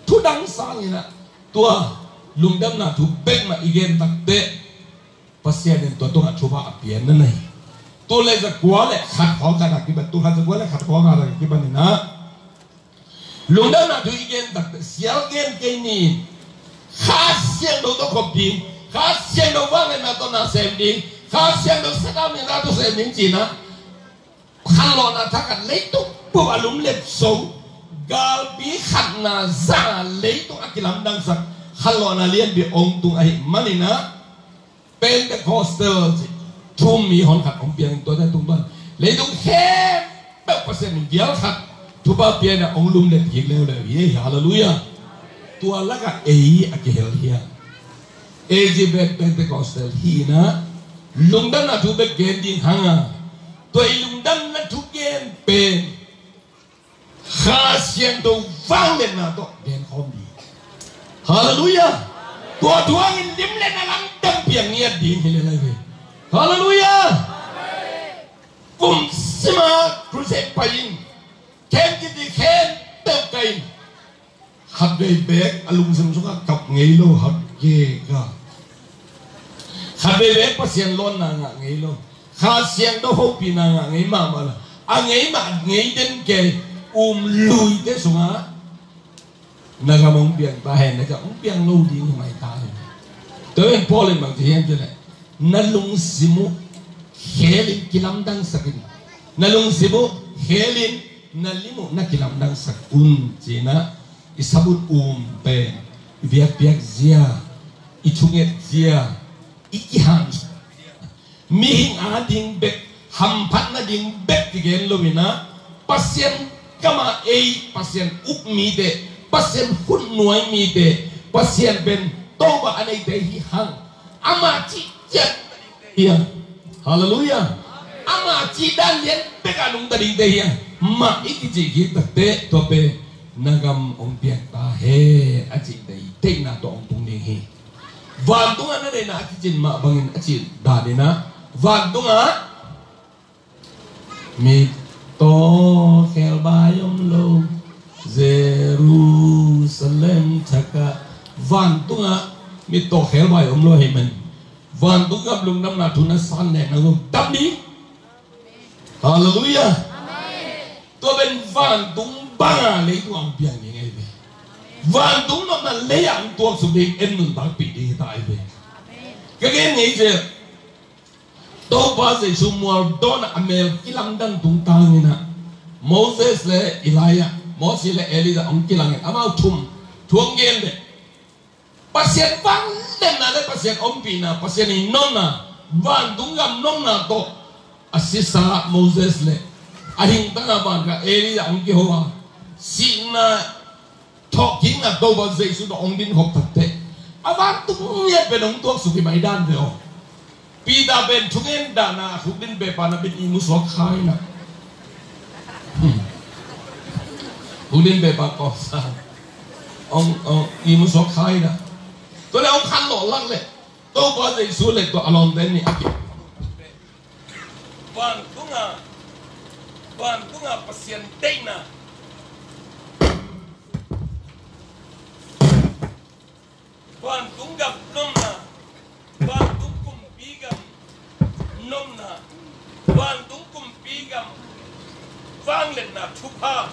thu dang sang in ah, tua lungdamna thu bek mah i gen takteh Pasian in tua tungah thupha a pia na hi. Tul le zakua le khat khawng khat a kipan, tul khat zakua le khat khawng khat a kipan in ah, lungdamna thu i gen takteh sial gen kei ni. Kha Siangtho tawh khop ding, Kha Siangtho vangliatna tawh na sem ding, Kha Siangtho Satan in na tawh sem ding ci-in ah, khanlawhna thak khat leitung bup a lumlet zo, galpi khatna zang a leitung a kilamdangsak khanlawhna lianpi hong tung ahih manin ah, Pentecostal ci, thu um mi hon khat hong piang in tuate tungtawn leitung khempeuh Pasian in vial khat thupha pia in ah hong lumlet kik leuleu hi. Halleluiah. Tua lakah ei a kihel hiam? A G Beth Pentecostal hi in ah, lungdamna thu bek gen ding hang a, tua i lungdamna thu gen pen Kha Siangtho vangliatna tawh gen khawm ding. Halleluiah. Tua thu hangin lim le na lamdang piang ngiat ding hi le lai ve. Halleluiah. Kum sima crusade pai in, khem kiti khempeuh kai in, khatvei beek a lungsim sungah kap ngei lo, hak gek a. Khatvei beek Pasian lawnna ngah ngei lo, Kha Siangtho hopihna ngah ngei mahmah lo. A ngei mah ngei den kei, um luite sungah na gam hong piang ta hen, na gam hong piang lo ding hi mai ta hen. Tua in Paul in bang ci hiam cih leh, na lungsim uh khel in kilamdangsak in, na lungsim uh khel in, na lim uh na kilamdangsak un ci-in ah, i sabut um pen, i biakpiak zia, i thunget zia, i kihang mihing ading bek, hamphat nading bek kigen lo in ah, Pasian kamah ei, Pasian uk mite, Pasian khutnuai mite, Pasian pen Topa a neite hi hang, ama cih ciat hi hang. Halleluiah. Ama cih dan lian bek a nungta dingte hi hang. Mah i kicih khit takteh tua pen na gam hong piang ta hen a cih deihna tawh hong tung ding hi. Vantungah na deihna a kicin mah bangin a cih dan in ah, vantungah mittaw khelbai om lo Jerusalem thakah, vantungah mittaw khelbai om lo ahih man, vantung gam lungdamna thu na san leng na gum tam ding. Halleluiah. Tua pen vantung banga leitung a hong piang ding ahi ve. Vantung nopna lei ah hong tuaksuk ding, en nuntakpih ding hi ta ahi ve. Ka gen ngei zel, Topa Jesu mual dawnah a mel kilamdang tungtangin ah Moses le Elijah, Moses le Elijah hong kilangin amau thum thu hong gen leh, Pasian vangliatna le Pasian ompihna, Pasian i nopna, vantung gam nopna tawh a sisa Moses le a hingtanga vanka Elijah hong kiho a, sihna thawhkikna Topa Jesu tawh hong dinkhop takteh, a vantung ngiat pen hong tuaksuk hi mai dan ve aw. Peter pen thungen dahna a khukdin pepa na pen ihmu suak kha hi na. Khukdin pepa kawmsa hong, hong ihmu suak kha hi na. Tua le hong khanlawh lak le Topa Jesu le tua a lawmte nih a ki. Vantunga, vantunga Pasian deihna, vantung gam nopna, vantung kumpi gam nopna, vantung kumpi gam vangliatna thupha.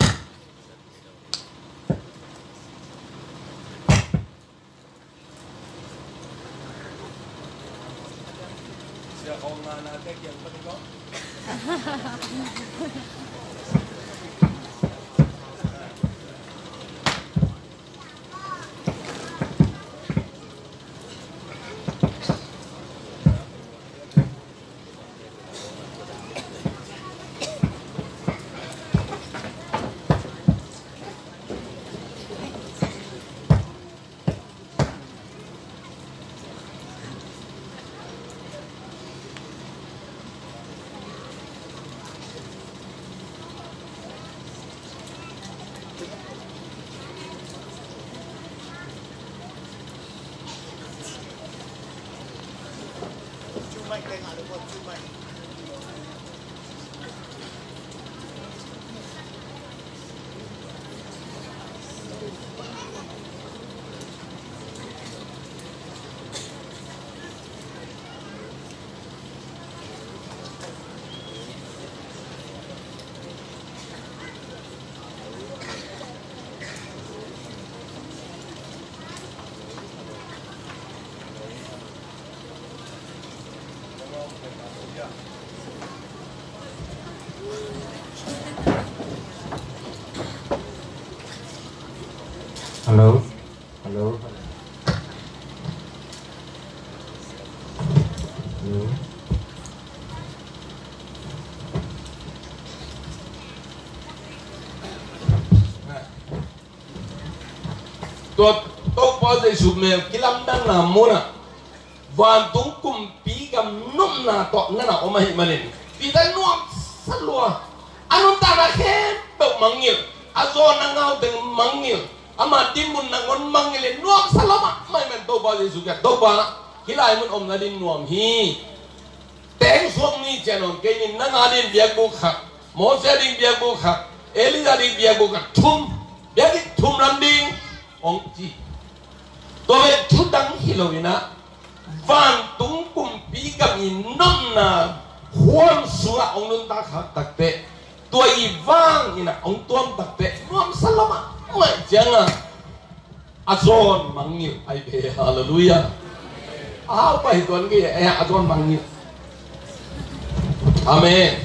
Hello. Hello. Hello. Tua Topa Jesu mel kilamdanna munah vantung kumpi gam nopna tawh nana om ahih manin Peter nuamsa lua. A nuntakna khempeuh mangngilh, a zawnna ngauteng mangngilh, ama dinmun nangawn mangngilh in nuamsa lua mahmah ahih manin Topa Jesu kiang, Topa, hih lai mun om nading nuam hi. Teng suak ni ciang un kei nin nang a ding biakbuk khat, Moses a ding biakbuk khat, Elijah a ding biakbuk khat, thum, biakinn thum lam ding hong ci. Tua pen thu dang hi lo in ah, vantung kumpi gam i nopna khuam sungah hong nuntak khak takteh, tua i vang in ah hong tuam takteh nuamsa lua mahmah ciangah a zawn mangngilh ahi ve. Halleluiah. A hau pai tuan kei eh, a zawn mangngilh. Amen.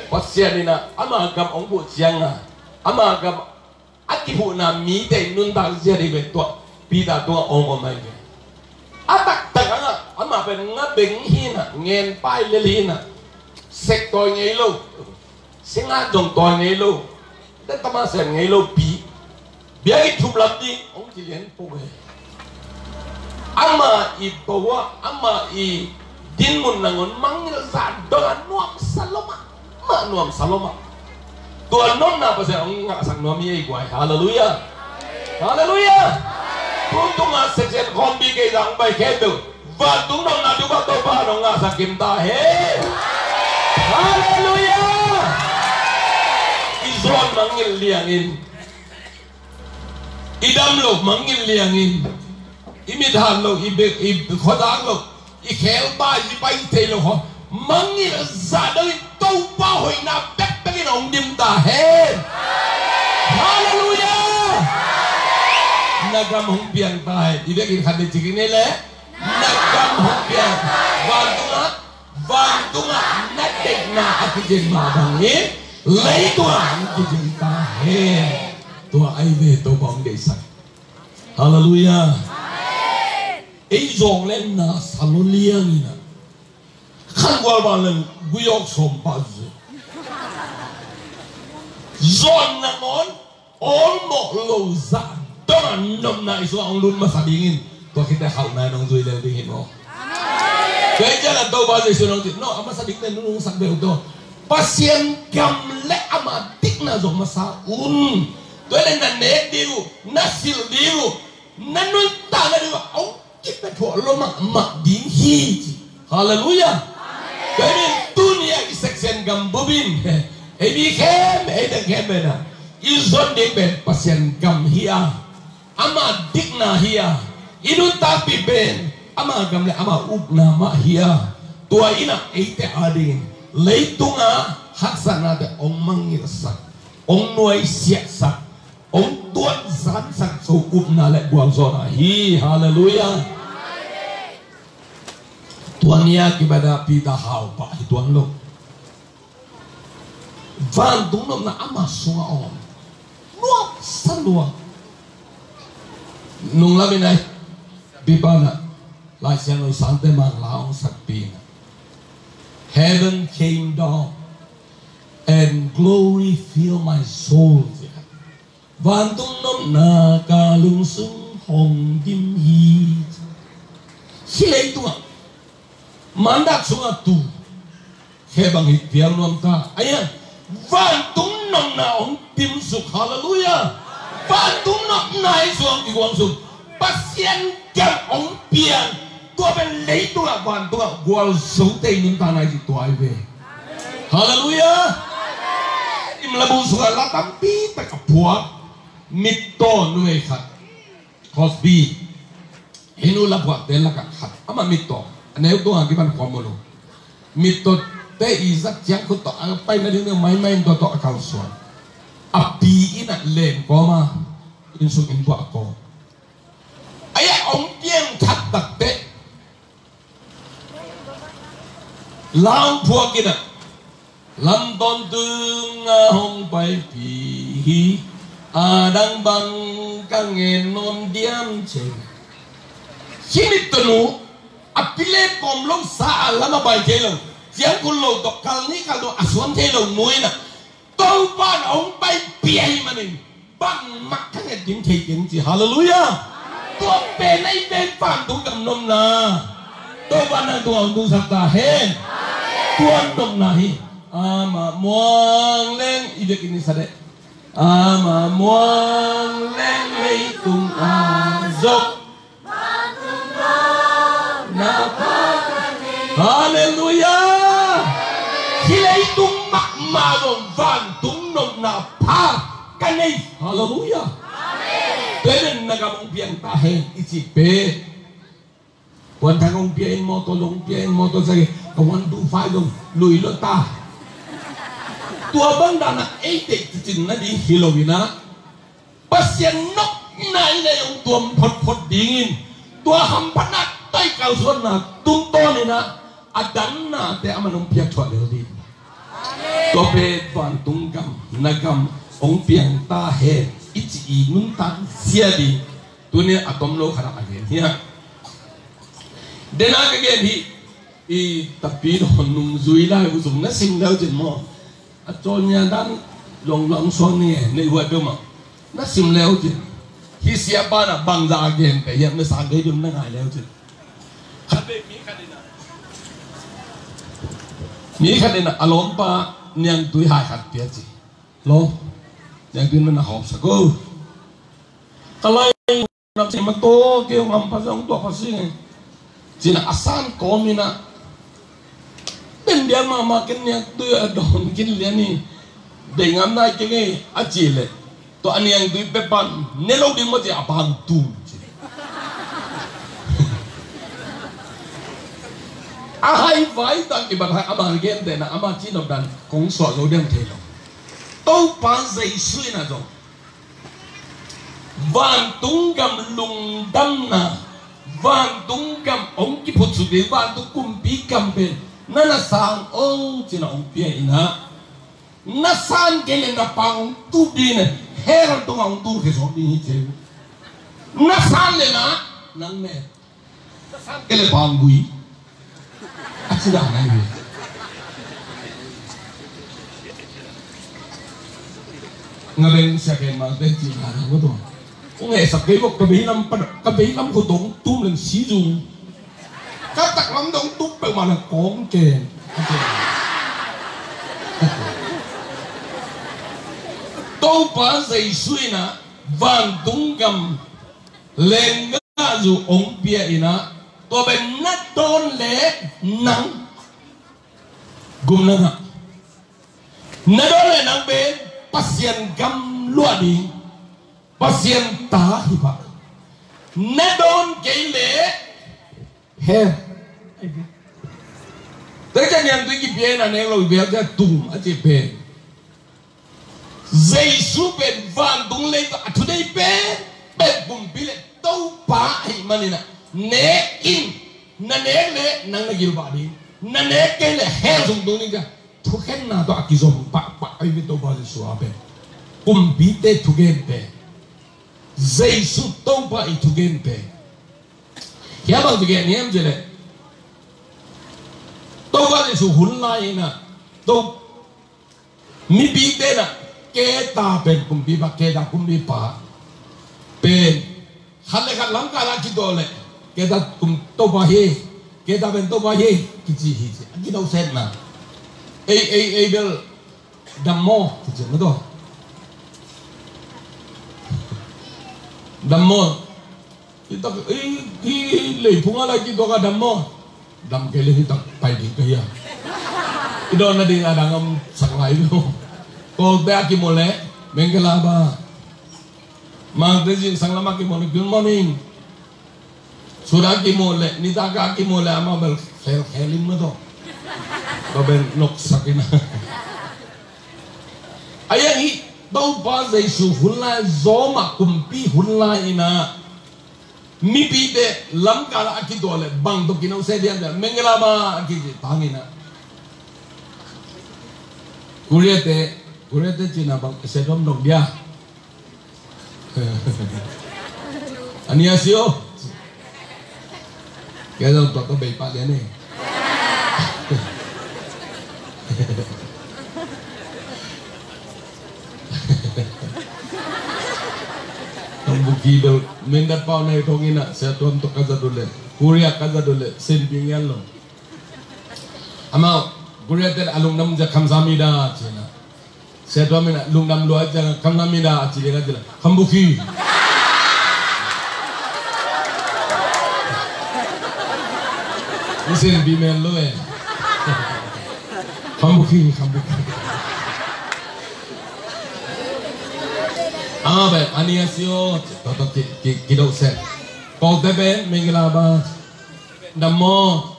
Pasian in ah ama gam hong buh ciangah, ama gam a kibuhna mite nuntak zia ding ve, tua Peter tungah hong om ahi ve. A taktak ah ama pen nga beng hi na, ngen pai lel hi na, sek tawi ngei lo, singa zong tawi ngei lo, dan tama sem ngei lo pi, biakinn thum lam ding hong ci lian pong e. Ama i bawa, ama i dinmun nangawn mangngilh zah dong a nuamsa lua mah, mah nuamsa lua mah. Tua nopna Pasian hong ngahsak nuam hi ei guai. Halleluiah. Halleluiah. Tung tunga section khawmpi kei zang bai khempeuh vantung nopna tu bang Topa hong ngahsak kim ta hen. Halleluiah. I zawn mangngilh liangin, i dam lo mangngilh liangin, i mit hat lo, i bek, i khuadak lo, i khel bai, i pai thei lo khaw mangngilh zah dongin Topa hoihna bekbek in hong dim ta hen. Halleluiah. Na gam hong piang ta hen. I biakinn khat ni cikin ni le, na gam hong piang. Vantungah Vantungah na deihna a kicin mah bangin leitungah hong kicin ta hen. Tua ahi ve Topa hong deihsak. Halleluiah. Ei zong le na sa lo liang in ah, khangual ban le guiawk sawm pah zu. Zawn nangawn awlmawh lo zah dongah nopna i sungah hong lut masa dingin, tua khit teh hauhna in hong zui lel ding hi maw? Tua hi ciangin Topa Jesuh in hong cih, no, a masa ding teh nunung sak ve uh tawh, Pasian gam le ama dikna zong masa un. Tua hi leh na nek ding uh, na silh ding uh, na nuntakna ding uh a hong kipia thuah lo mahmah ding hi, ci. Halleluiah. Tua hi in tuni-ah i section gam bup in, ei mi khempeuh, ei bek khempeuh in ah, i zon ding pen Pasian gam hi a, ama dikna hi a, i nuntakpih pen ama gam le ama ukna mah hi a, tua in ah eite adingin leitungah haksatnate hong mangngilhsak, hong nuaisiahsak, hong tuat zansak zo upna le gualzawhna hi. Halleluiah. Tua ni-a kipan ah Peter hau pah hi tuan lo. Vantung nopna ama sungah om. Nuamsa lua. Nung lamin ah i biakna Lai Siangtho sangte Mangla hong sakpi in ah, "Heaven came down and glory filled my soul," ci. Vantung nopna ka lung sung hong dim hi. Hih leitungah mandat sungah tu khe bang hi piang nuam ta. Ahi a, vantung nopna hong dimsuk. Halleluiah. Vantung nopna i suang i guang sung Pasian gam hong piang. Tua pen leitungah vantungah gualzote i nuntakna hi, tua hi ve. Halleluiah. Imlabu sungah la tampi tak a phuak mittaw numei khat, Crosby. Hih nu la phuakte lakah khat, amah mittaw, a neu tungah kipan khuam maw lo. Mittawte i zat ciang khut tawh a pai nading ding maimai in tua tawh a kalsuan. A pi in ah len kawm a, inn sung inn puah kawm. Ahi a, hong piang that tak teh la hong phuak in ah, "Lam tawntung a hong paipih hi, a dang bang ka ngen nuam diam?" ci. Hih mittaw nu, a pi le kawm lo sa a, lam a pai thei lo, ciang khut lo tawh kal ni kal lo a suan thei lo nu in ah, Topa in hong paipih ahih manin bangmah ka nget ding thei keng, ci. Halleluiah. Tua pen ahi pen vantung gam nopna. Topa in nang tungah hong tungsak ta hen. Tua nopna hi. Amah muang leng, i vekin i sa deh. Amah muang leng leitung a zong. Halleluiah. Hih leitung mahmah zong vantung nopna pha ka nei. Halleluiah. Tua hi leh na gam hong piang ta hen i cih pen, Puan Thang hong pia in, mawtaw hong pia in, mawtaw sa, ka one two five zong lui lo ta. Tua bang dan a ei deih cin nading hi lo in ah, Pasian nopna i neih hong tuam photphot dingin, tua hamphatna tawh i kalsuanna tungtawn in ah, a dangnate a man hong piak thuah lel ding. Tua pen vantung gam, na gam hong piang ta hen i cih i nuntak zia ding. Tuni a tom lo khat ah a gen hi a. Dena ka gen hi. I tapi dong nungzui lai uh zong na sim leu cin maw? A caw nia dan long long suang ni e, nei huai peuhmah. Na sim leu cin. Hih siapa na bangzah a gen pe hiam na sang kei ding na ngai leu cin. Khat vei mi khat in a, mi khat in a, a lawmpa niangtui hai khat pia ci. Lawm, niangtui na na hawmsak o. Ka lai nam si ma to keu ngam pa zong tua pa si nge. Cina a san kawm in a, den biang mahmah ken niangtui a dawn kin lian hi. Dei ngam nai keng e a ci leh, tua a niangtui pia pan ne lo ding maw ci a, a pang tum ci. A haivai tak i bat hai, ama gentehna, ama cihnopdan kong suah zo diam thei lo. Topa Jesuh in a zong vantung gam lungdamna, vantung gam hong kiphutsuk ding, vantung kumpi gam pen Na na sang o, ci-in a hong pia in ah, na san kei leh na pang hong tup ding in ah, hell tungah hong tulkhia sawm ding hi ci. Na san leh na, nang ne. Na san kei leh pang gui. A ci dan ahi ve. Nga beng sia kei ma te ci na na ko to. Kong hehsak kei bok, ka veilam pan, ka veilam ko tong tum leng si zung. Ka taklam dong tum peuhmah na kong ken. Topa Jesu in ah vantung gam lenggahzu hong pia in ah, tua pen na dawn leh nang gupna ngah. Na dawn leh nang pen Pasian gam luah ding, Pasian ta hi pah. Na dawn kei leh hell. Tua ciang niangtui kipia in a nek lo i bel cia tum a ci pen. Jesu pen vantung lei tawh a thudei pen, pen pumpi leh Topa ahih manin ah, nek in, na nek leh nang na gilvah ding, na nek kei leh hell sung tung ding cia. Thukhenna tawh a kizom pahpah ahi ve Topa Jesu a pen. Kumpite thugen pen, Jesu Topa i thugen pen. Hia bang thugen hiam cih leh, Topa Jesu hun lai in ah, To, mipite in ah, Keta pen kumpipa, Keta kumpipa pen khat le khat lamkal ah kituak leh, Keta kum Topa hi, Keta pen Topa hi kici hi ci. A kidawh setna. Ei, ei, ei bel dam maw kici na tawh. Dam maw. Hi tak, hi, hi leiphung ah lai kituak a dam maw. Dam kei leh hi tak pai ding ka hi a. I dawn nading a dang om sak lai lo. Kawlte a kimu leh, Mengkelaba. Mangte zingsang lam a kimu leh, good morning. Suda kimu leh, nitak a kimu leh, amau bel khel khel in maw tawh. Tua bel noksak in a. Ahi hang hi, Topa Jesu hun lai, Roma kumpi hun lai in ah, mipite lamkal ah a kituak leh bang tawh kinawhsat diam cih leh, Mengkelaba a kici tang in ah. Korea te, Korea te cihna bang, sia tuam dong dia. Annyeonghaseyo. Kei zong tua ka bei pah lian e. Tangbuki bel, Mindat pau nai thong in ah, sia tuam tawh ka zat uh leh, Korea ka zat uh leh, sin pi ngian lo. Amau, Korea te a lungdam zia kamsahamnida ci in ah. Sia tuam in ah lungdam lua ciang kamsahamnida a ci liang a ci leh, Hambuki. Ni sin pi men lo e. Hambuki, Hambuki. Ah, pen, Annyeonghaseyo. Tua, tua, ki, ki, kidawh set. Kawlte pen, Mengkelaba. Dam maw.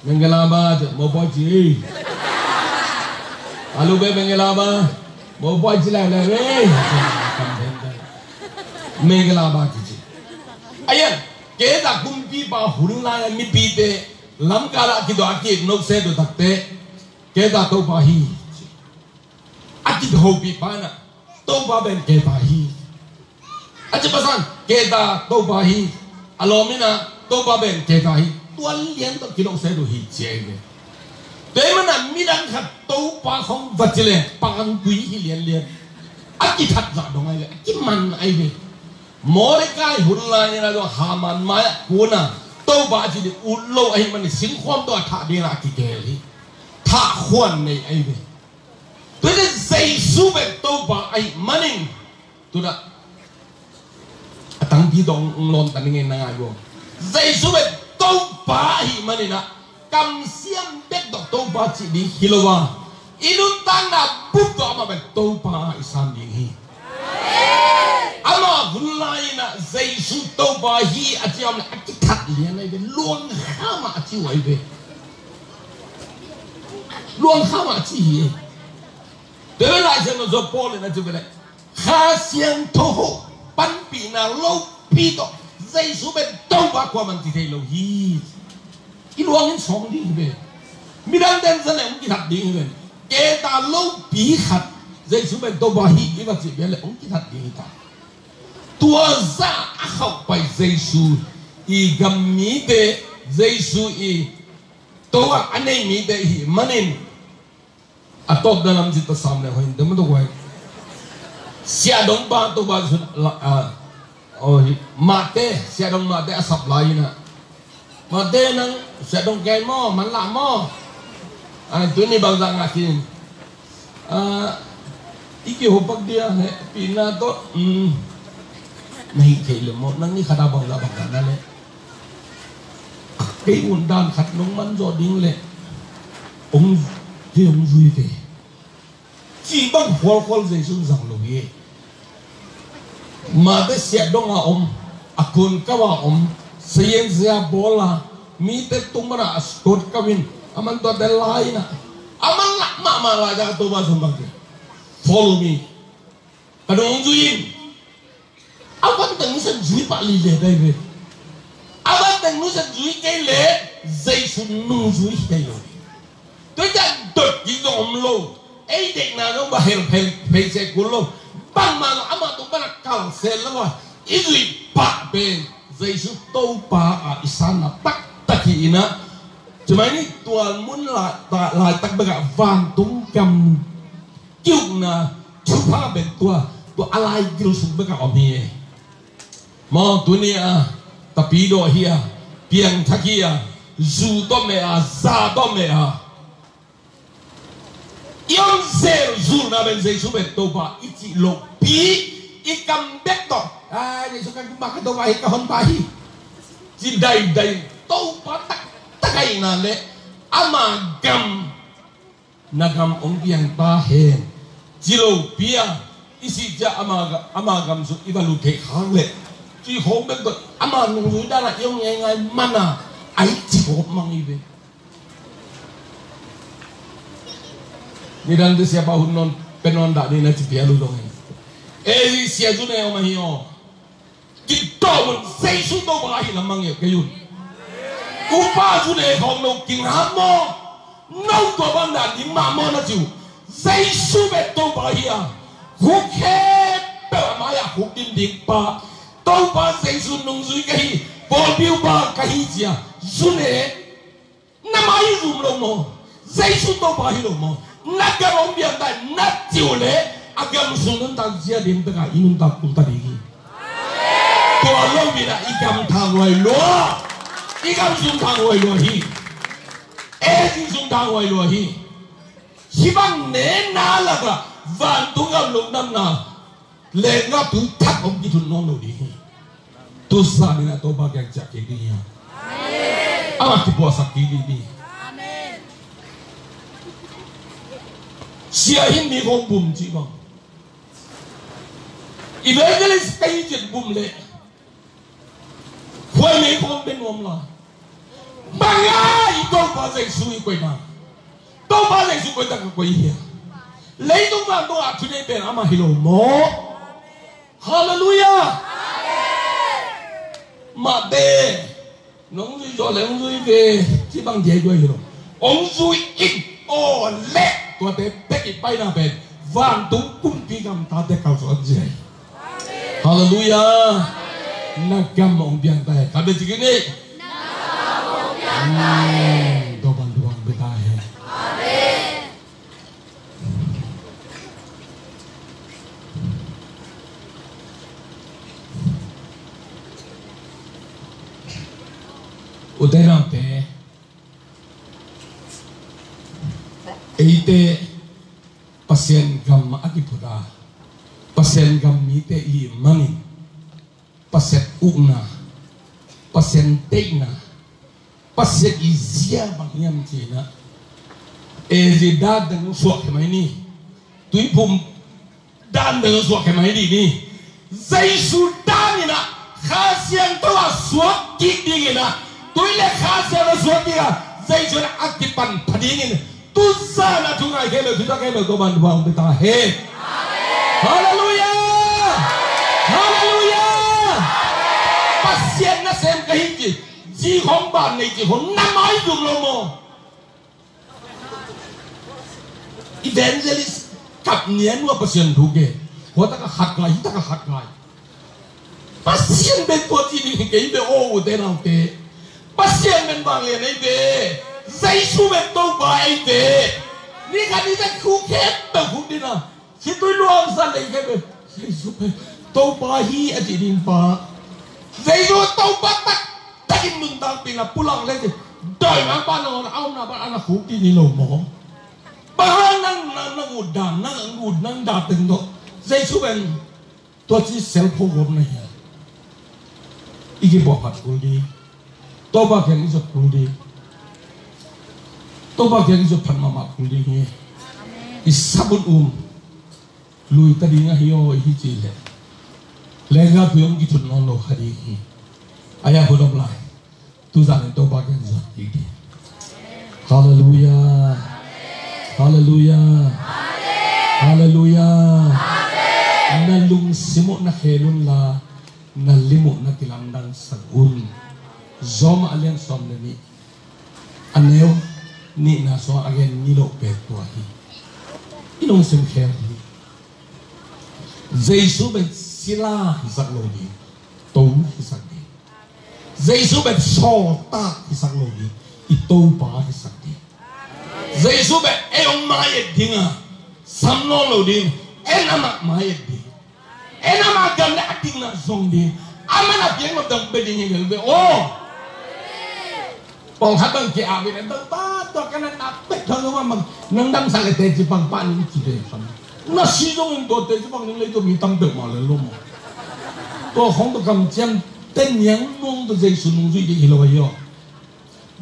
Mengkelaba, mawpawi ci. Alu be Mengkelaba, mawpawi ci lai lai be. Mengkelaba kici. Ayan, Keta kumpipa hun lai a mipite lamkal ah kituak a kinawhsat uh takteh, Keta Topa hi. A kihopihpa in ah, Topa pen Keta hi. A cih pasal, Keta Topa hi. A lawm in ah, Topa pen Keta hi. Tua lian tawh kinawhsat uh hi ci ahi ve. Tua ahih manin ah midang khat Topa khawng va ci leh pangkui hi lianlian. A kithat zah dong ahi ve. A kiman ahi ve. Mordecai hun lai in ah zong Haman mai-ah kun a, Topa a ci ding ut lo ahih manin singkhuam tawh a thah ding in ah a kigel hi. Thah khuan nei ahi ve. Tua hi leh Jesu pen Topa ahih manin, tu-in ah a tangpi tawh hong lawntan ning e, na ngai uh aw. Jesu pen Topa ahih manin ah, kamsiam bek tawh Topa cih ding hi lo a, i nuntakna bup tawh amah pen Topa i san ding hi. Amah hun lai in ah Jesu Topa hi a ci a om leh a kithat lian ahi ve, luang kha mah a ci uh ahi ve. Luang kha mah a ci hi. Tua hi leh Lai Siangtho Paul in a ci ve leh, Kha Siangtho panpihna lopi tawh Jesu pen Topa kuaman ci thei lo hi. I luang in sawng ding hi ve. Midang ten zah le hong kithat ding hi ven. Keta lopi khat Jesu pen Topa hi i va cih bia le hong kithat ding hi ta. Tua zah a khauh pai Jesu i gam mite, Jesu i Topa a nei mite i hih manin a tawpna lam cih ta sam le hoih in dam tuk vai. Siahdong pa Topa Jesu la, a, oh, hi, Mate, Siahdong Mate a sap lai in a. Mate nang Siahdong kei maw, man lah maw. A, tuni bangzah ngah khin. A, i kihopak dia, he, pina tawh, um, na hih thei le maw, nang ni khata bangzah bangzah na le. Kei un dan khat nong man zawh ding le. Ong, kei ong zui ve. Cih bang khualkhual Jesu in zang lo hi. Mate Siahdong a om, a kunkau a om, sayen saya bawl a, mite tung mana a sukot kau in, a man tuate lai in a, a man lah mahmah lai a Topa Jesu bang hi. Follow me. Ka nung zui in. A van teng nusia zui pah lile dai ve. A van teng nusia zui kei le Jesu nung zui kei lo. Tua ciang dot kik zong om lo. Ei deihna zong va hel phei, phei se kul lo. Bangmah zong amah tung pana kal se lo a. I zui pah pen Jesu Topa a i sanna taktak hi in a. Cimai ni tua mun lai, ta, laitak bek a vantung gam kiukna thupha pen tua, tua a lai gil sung bek a om hi. Maw tuni a, tapidaw hi a, piangthak hi a, zu tawh meh a, za tawh meh a. I om zel zulna pen Jesu pen Topa i cih lopi, i kam bek tawh. Ai, Jesu ka, ka Topa hi, ka honpa hi. Ci daidai Topa taktak ahihna le ama gam na gam hong piang ta hen. Ci lopi a, i sih ciang ama ga-, ama gam sung i va lut theih khak leh, ci khawng bek tawh ama nungzui dan a i hong ngaingai man a, a i ci khawng mang hi ve. Midangte siapa hun nawn, pia nawn dah ni na ci pial uh zong hi. Ei, sia zu ne om ahi aw. Kidawm un, Jesu Topa hi lam mang e kei un. Upa zu ne khawng lo kinga maw. No tua bang dan ding mah maw na ci uh. Jesu bek Topa hi a. Khuk khempeuh a mai-ah khuk din ding pa. Topa Jesu nungzui ka hi. Pawlpi upa ka hi ci a. Zu ne. Na mai zum lo maw? Jesu Topa hi lo maw? Na gam hong piang ta na ci uh leh a gam sung nuntak zia ding bek a i nuntak kul ta ding hi. Tua lo in a i gam thang huai lua. I gam sung thang huai lua hi. E ci sung thang huai lua hi. Hih bang nena lak ah vantung gam lungdamna lenggah tui thak hong kithun nawn lo ding hi. Tu zan in a Topa kiang ciah kik ding hi a. Amah kipuahsak kik ding hi. Sia hin mi khawng bum cih bang. Evangelist ka hi cin bum leh. Khuai mei khawng bia nuam lai. Bang a i Topa Jesu i koihna. Topa Jesu koihna ka koih hi a. Leitung vantung a thunei pen amah hi lo maw. Halleluiah. Mah te. Nong zui zaw le hong zui ve. Ci bang diai duai hi lo. Hong zui in. Aw le. Tuate bek i paina pen. Vantung kumpi gam tate kalsuan zia hi. Halleluiah. Na gam hong piang ta hen. Ka bia ci kik ni. Amen. Topan thu hong pia ta hen. Ute naute, eite Pasian gam a kiphut a, Pasian gam mite i hih manin, Pasian ukna, Pasian deihna, Pasian i zia bang hiam cih na. E zi dan dang suak hi mai ni. Tuiphum dan dang suak hi mai ni ni. Jesu dan in a Kha Siangtho a suak kik ding in a. Tui le Kha Siangtho a suak kik a. Jesu in a kipan pha ding in. Tu zan a thu ngai khempeuh, thu tak khempeuh, Topan thu hong pia ta hen. Halleluiah! Halleluiah! Pasian nasem ka hi ci, zi khawng ban nei ci khawng na mai zum lo maw. Evangelist kap nian ua Pasian thu ke. Hua taka khat lai, hi taka khat lai. Pasian bek tua ci ding hi kei ve aw, ute naute. Pasian bek vanglian ei ve. Jesu bek Topa ei ve. Ni khat ni tak khuk khempeuh khuk ding a. Situi luang sa lei khempeuh Jesu bek Topa hi a ci ding pa. Jesu Topa taktakin nuntakpih na pulak lei ci. Dawimangpa nangawn a omna bang a na khuk ding hi lo maw? Bang hang nang, nang, nang ut dan, nang ut nang dan teng tawh Jesu bek tua ci sel pho gawp na hi a. I kipuah phat kul ding. Topa kiang i zot kul ding. Topa kiang i zot phat mahmah kul ding hi. I sabut um lui ta ding ahi aw, i hi ci leh lengga pui hong kithut nawn lo kha ding hi. A ya hudom lai. Tuzan in Topa kiang zot kik ding. Halleluia. Halleluia. Halleluia. Na lungsim uh na khel un la, na lim uh na kilamdangsak un. Rom a lian sawm le nih, a neu nihna sungah a gen ni loh pen tua hi. I lungsim khel hi. Jesu bek sila hisak lo ding, to hisak ding. Jesu bek sawltak hisak lo ding, i Topa hisak ding. Jesu bek ei hong mai-et ding a, sam nawn lo ding, en amah mai-et ding. En amah gam le a dikna zong ding. Amah na piang lo dang be ding hi vel ve aw. Pawlkhat bang ki-ap in a dang pa tua ka na na pek thang lo bang nang dang sa le teci pang pa ning ci ve sam. Na si zong in tua teci pang ning lei tua mi tam peuh mah le lo maw. Tua khong tua kamciam te niang nuang tua Jesu nungzui ding hi lo ahi aw.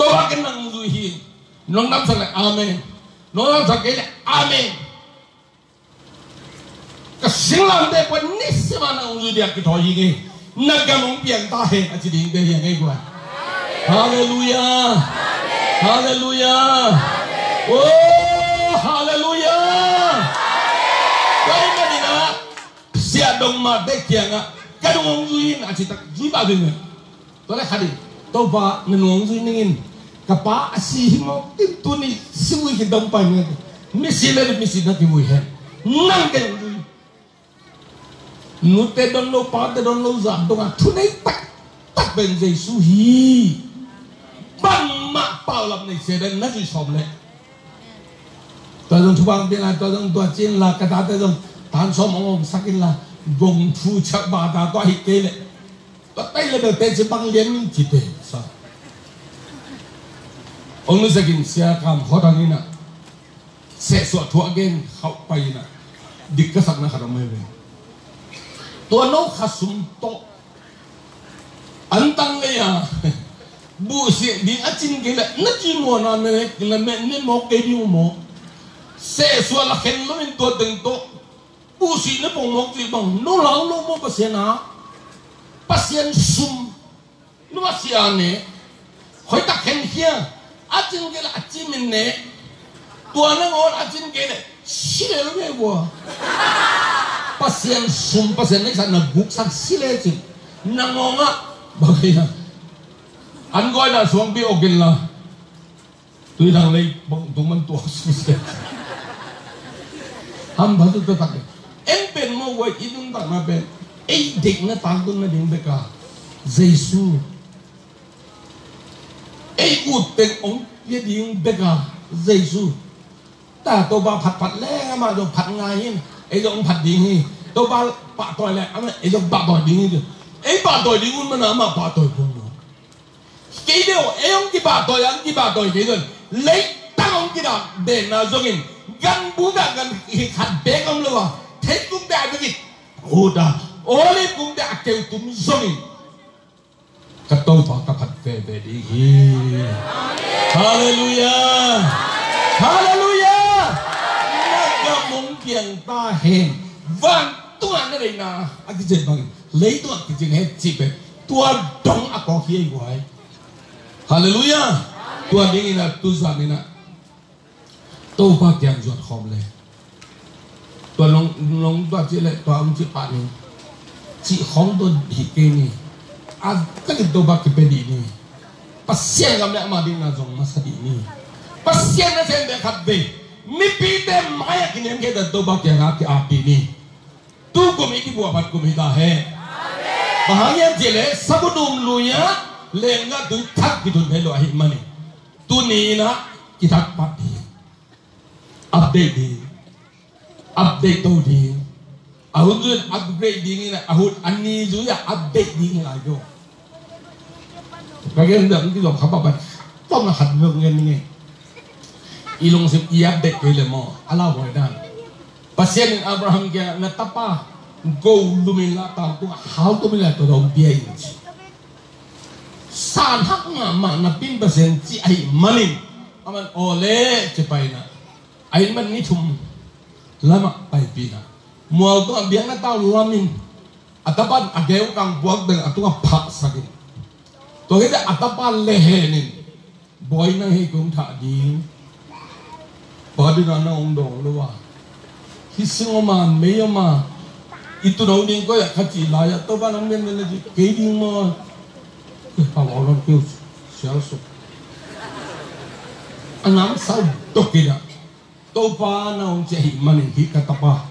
Tua bang ken nang nungzui hi. Nong dam sak le amen. Nong dam sak kei le amen. Ka singlamteh kuan nisim a na hong zui diak kithawi hi ngei. Na gam hong piang ta hen a ci dingte hi a ngei kuan. Halleluia. Halleluia. Oh, halleluia. Tua hi manin ah siahdong mahte kiangah ka dong hong zui in a ci tak zui pah ding. Tua le khat in Topa na nung zui ning in ka pa a si hi mawk in tuni si vui khin dong pai ning. Misi le misi na kivui hen. Nang kei zui. Nute don lo pate don lo zat dong a thunei taktak pen Jesu hi. Bangmah paulap nei se den na zui sawm le. Tua zong thupang pia la, tua zong tua cin la, ka tate zong tan sawm hong omsak in la, gong thu chak ba ta tua hi kei le. Tua tai le belte ci bang lian min ci te sa. Ong nu sekin sia kam hot ang ina. Sehsuah thuah gen khauh pai ina. Dik ka sakna khat om mai ve. Tua no kha sum tawh an tang le ya. Buh sih ding a cin kei le na ci muana me le kila me ne mawk kei ding maw. Sehsuah la khen lo in tua teng tawh. Buh sih na pong mawk ci bang no lau lo maw Pasian a. Pasian sum. Nua sia ne. Hoi tak khen khia. A cin kei le a ci min ne. Tua nangawn a cin kei le si le lo nge vua. Pasian sum Pasian neihsa na guksak si le cin. Nangawngah bang kei na. An gawina suangpi awk in la. Tui dang lei bang tung man tuak su se. Ham batu ta tak. En pen mo wai i nuntakna pen ei dekna tangtunna ding beka Jesu. Ei ut teng ong pia ding beka Jesu. Ta Topa phatphat leng amah zong phat ngai hin. Ei zong phat ding hi. Topa pahtawi leng amah ei zong pahtawi ding hi. Ei pahtawi ding un mana amah pahtawi pun lo. Kei deuh ei hong kipahtawi a hong kipahtawi kei zong leitang hong kidak denna zongin ganbu gah gan hi khat bek om lo a theikung bek a bek hi. Huda Olive kung bek a keutum zongin ka Topa ka phat veve ding hi. Halleluia. Halleluia. Na gam hong piang ta hen. Vantungah na deihna a kicet bangin leitungah kicing hen cih pen tua dong a kawk hi ei guai. Halleluia. Tua dingin a tuzan in a Topa kiang zuat khawm le tua nong nong tua cih le tua hong cih pah ning cih khawng tua hih kei ni. A takin Topa kipia dih ni. Pasian gam le ama dingna zong masa dih ni. Pasian na sem bek khat vei. Mipite mai-ah kiniamkhiat dan Topa kiangah ki-appih ni. Tu kum i kibuah phat kum hi ta hen. Bang hang hiam cih leh sabun um lui-ah lenggah tui thak kithun thei lo ahih manin, tuni in ah kithak pah ding, update ding, update to ding. A hun zui-in upgrade ding in ah, a hun a ni zui-ah update ding hi lai ko. Ka gen deuh kizom kha pah pai. Tawm na khat bek gen ning ei. I lungsim i update kei leh maw, a lauhuai dan. Pasian in Abraham kiangah, na tapa go lum inla, tangtung a hau tum inla, tua dong pia in, ci. Sanhak mahmah napi in Pasian ci ahih manin, aman aw le ci pai in ah, a inn pan ni thum lamah paipih in ah, mual tungah biakna tau lamin, a tapa in a geukang puak beng a tungah phahsak in, tua khit teh a tapa le hen in, Bawi, nang hei kong thah ding. Pa ding a nang hong dawng lo a, hih sing om a, mei om a, i tuuno ding koi ah ka cih lai-ah, Topa nang mian mian na ci, kei ding maw? Eh, pa, lawm kei uh, sial suk. A namsau dok in ah, Topa nang hong ci ahih manin hih ka tapa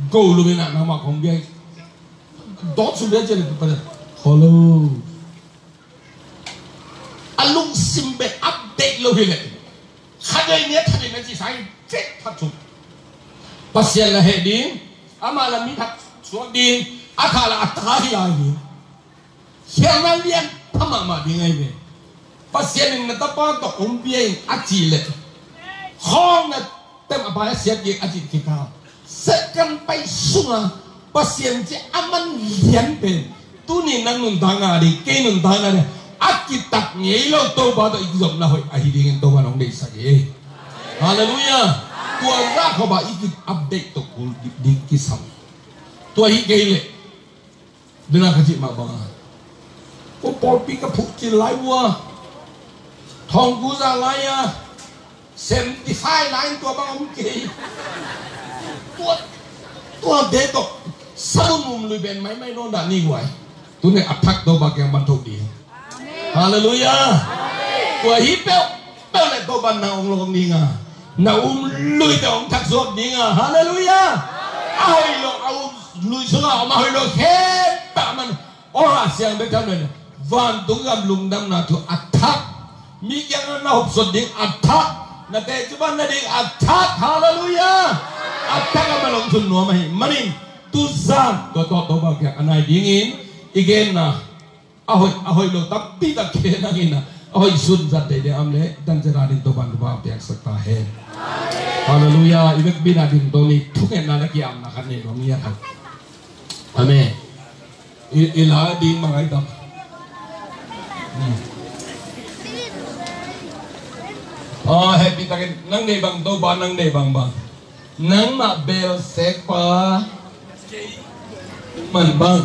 go lum in ah, nangmah kong biak. Dawt suk biak ci leh, Topa, hello. A lungsim bek update lo hi leh, kha dei ni a that in a ci sa in, cek phat suk. Pasian la heh ding, amah la mi thak suak ding, a thah la a ta hi lai ding. Khialhna lian pha mahmah ding ahi ve. Pasian in na tapa tawh hong pia in a cih leh, khawng na tem a pai a siat kik a cih kikal, second pai sungah Pasian ci a man lian pen, tuni nang nuntakna ding, kei nuntakna ding a kitat ngei lo Topa tawh i kizopna hoih ahi dingin Topa in hong deihsak hi. Halleluiah. Tua zah khop ah i ki-update tawh kul ding kisam. Tua hi kei leh, dena ka cih mah bang a, ko pawlpi ka phuk cil lai uh a, thong gu za lai a, seventy five lai in tua bang om kei. Tua, tuate tawh sabun um lui pen maimai nawn dah ni guai. Tuni a thak Topa kiang pan tho ding. Halleluiah. Tua hi peuhpeuh leh Topa in nang hong lawng ding a, na um luite hong thak suak ding a. Halleluiah. A hoih lo, a um lui sungah om a hoih lo khempeuh aman, aw, a siang bek tham lo in, vantung gam lungdamna thu a thak, mi kiangah na hopsot ding a thak, na teci pan na ding a thak. Halleluiah. A thak aman hong thun nuam ahih manin, tu zan tua tawh Topa kiang a nai dingin i genna, a hoih, a hoih lo tampi tak khen hangin a, a hoih sun zat dede am leh, dan zera ding Topa in thupha piaksak ta hen. Halleluiah. I vekpi-in a ding tawh ni thungetna le ki-apna khat nei nuam ni a khat. Amen. I, i la ding bang ai tam. Hmm. Ah, happy takin nang nei bang, Topa nang nei bang bang. Nangmah bel sekpa man bang.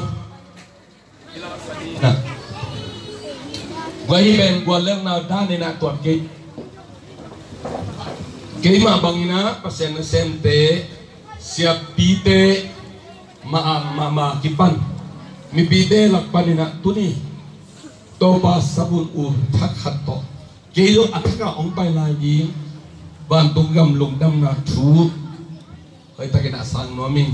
Guai hi pen guallelna dan in a tuat kei. Keimah bangin a Pasian nasemte, siampite, mah a, mah, mah kipan mipite lak panin a tuni Topa sabun uh thak khat tawh kei zong a thak a hong pai lai ding, vantung gam lungdamna thu hoihtakin a sang nuam ing.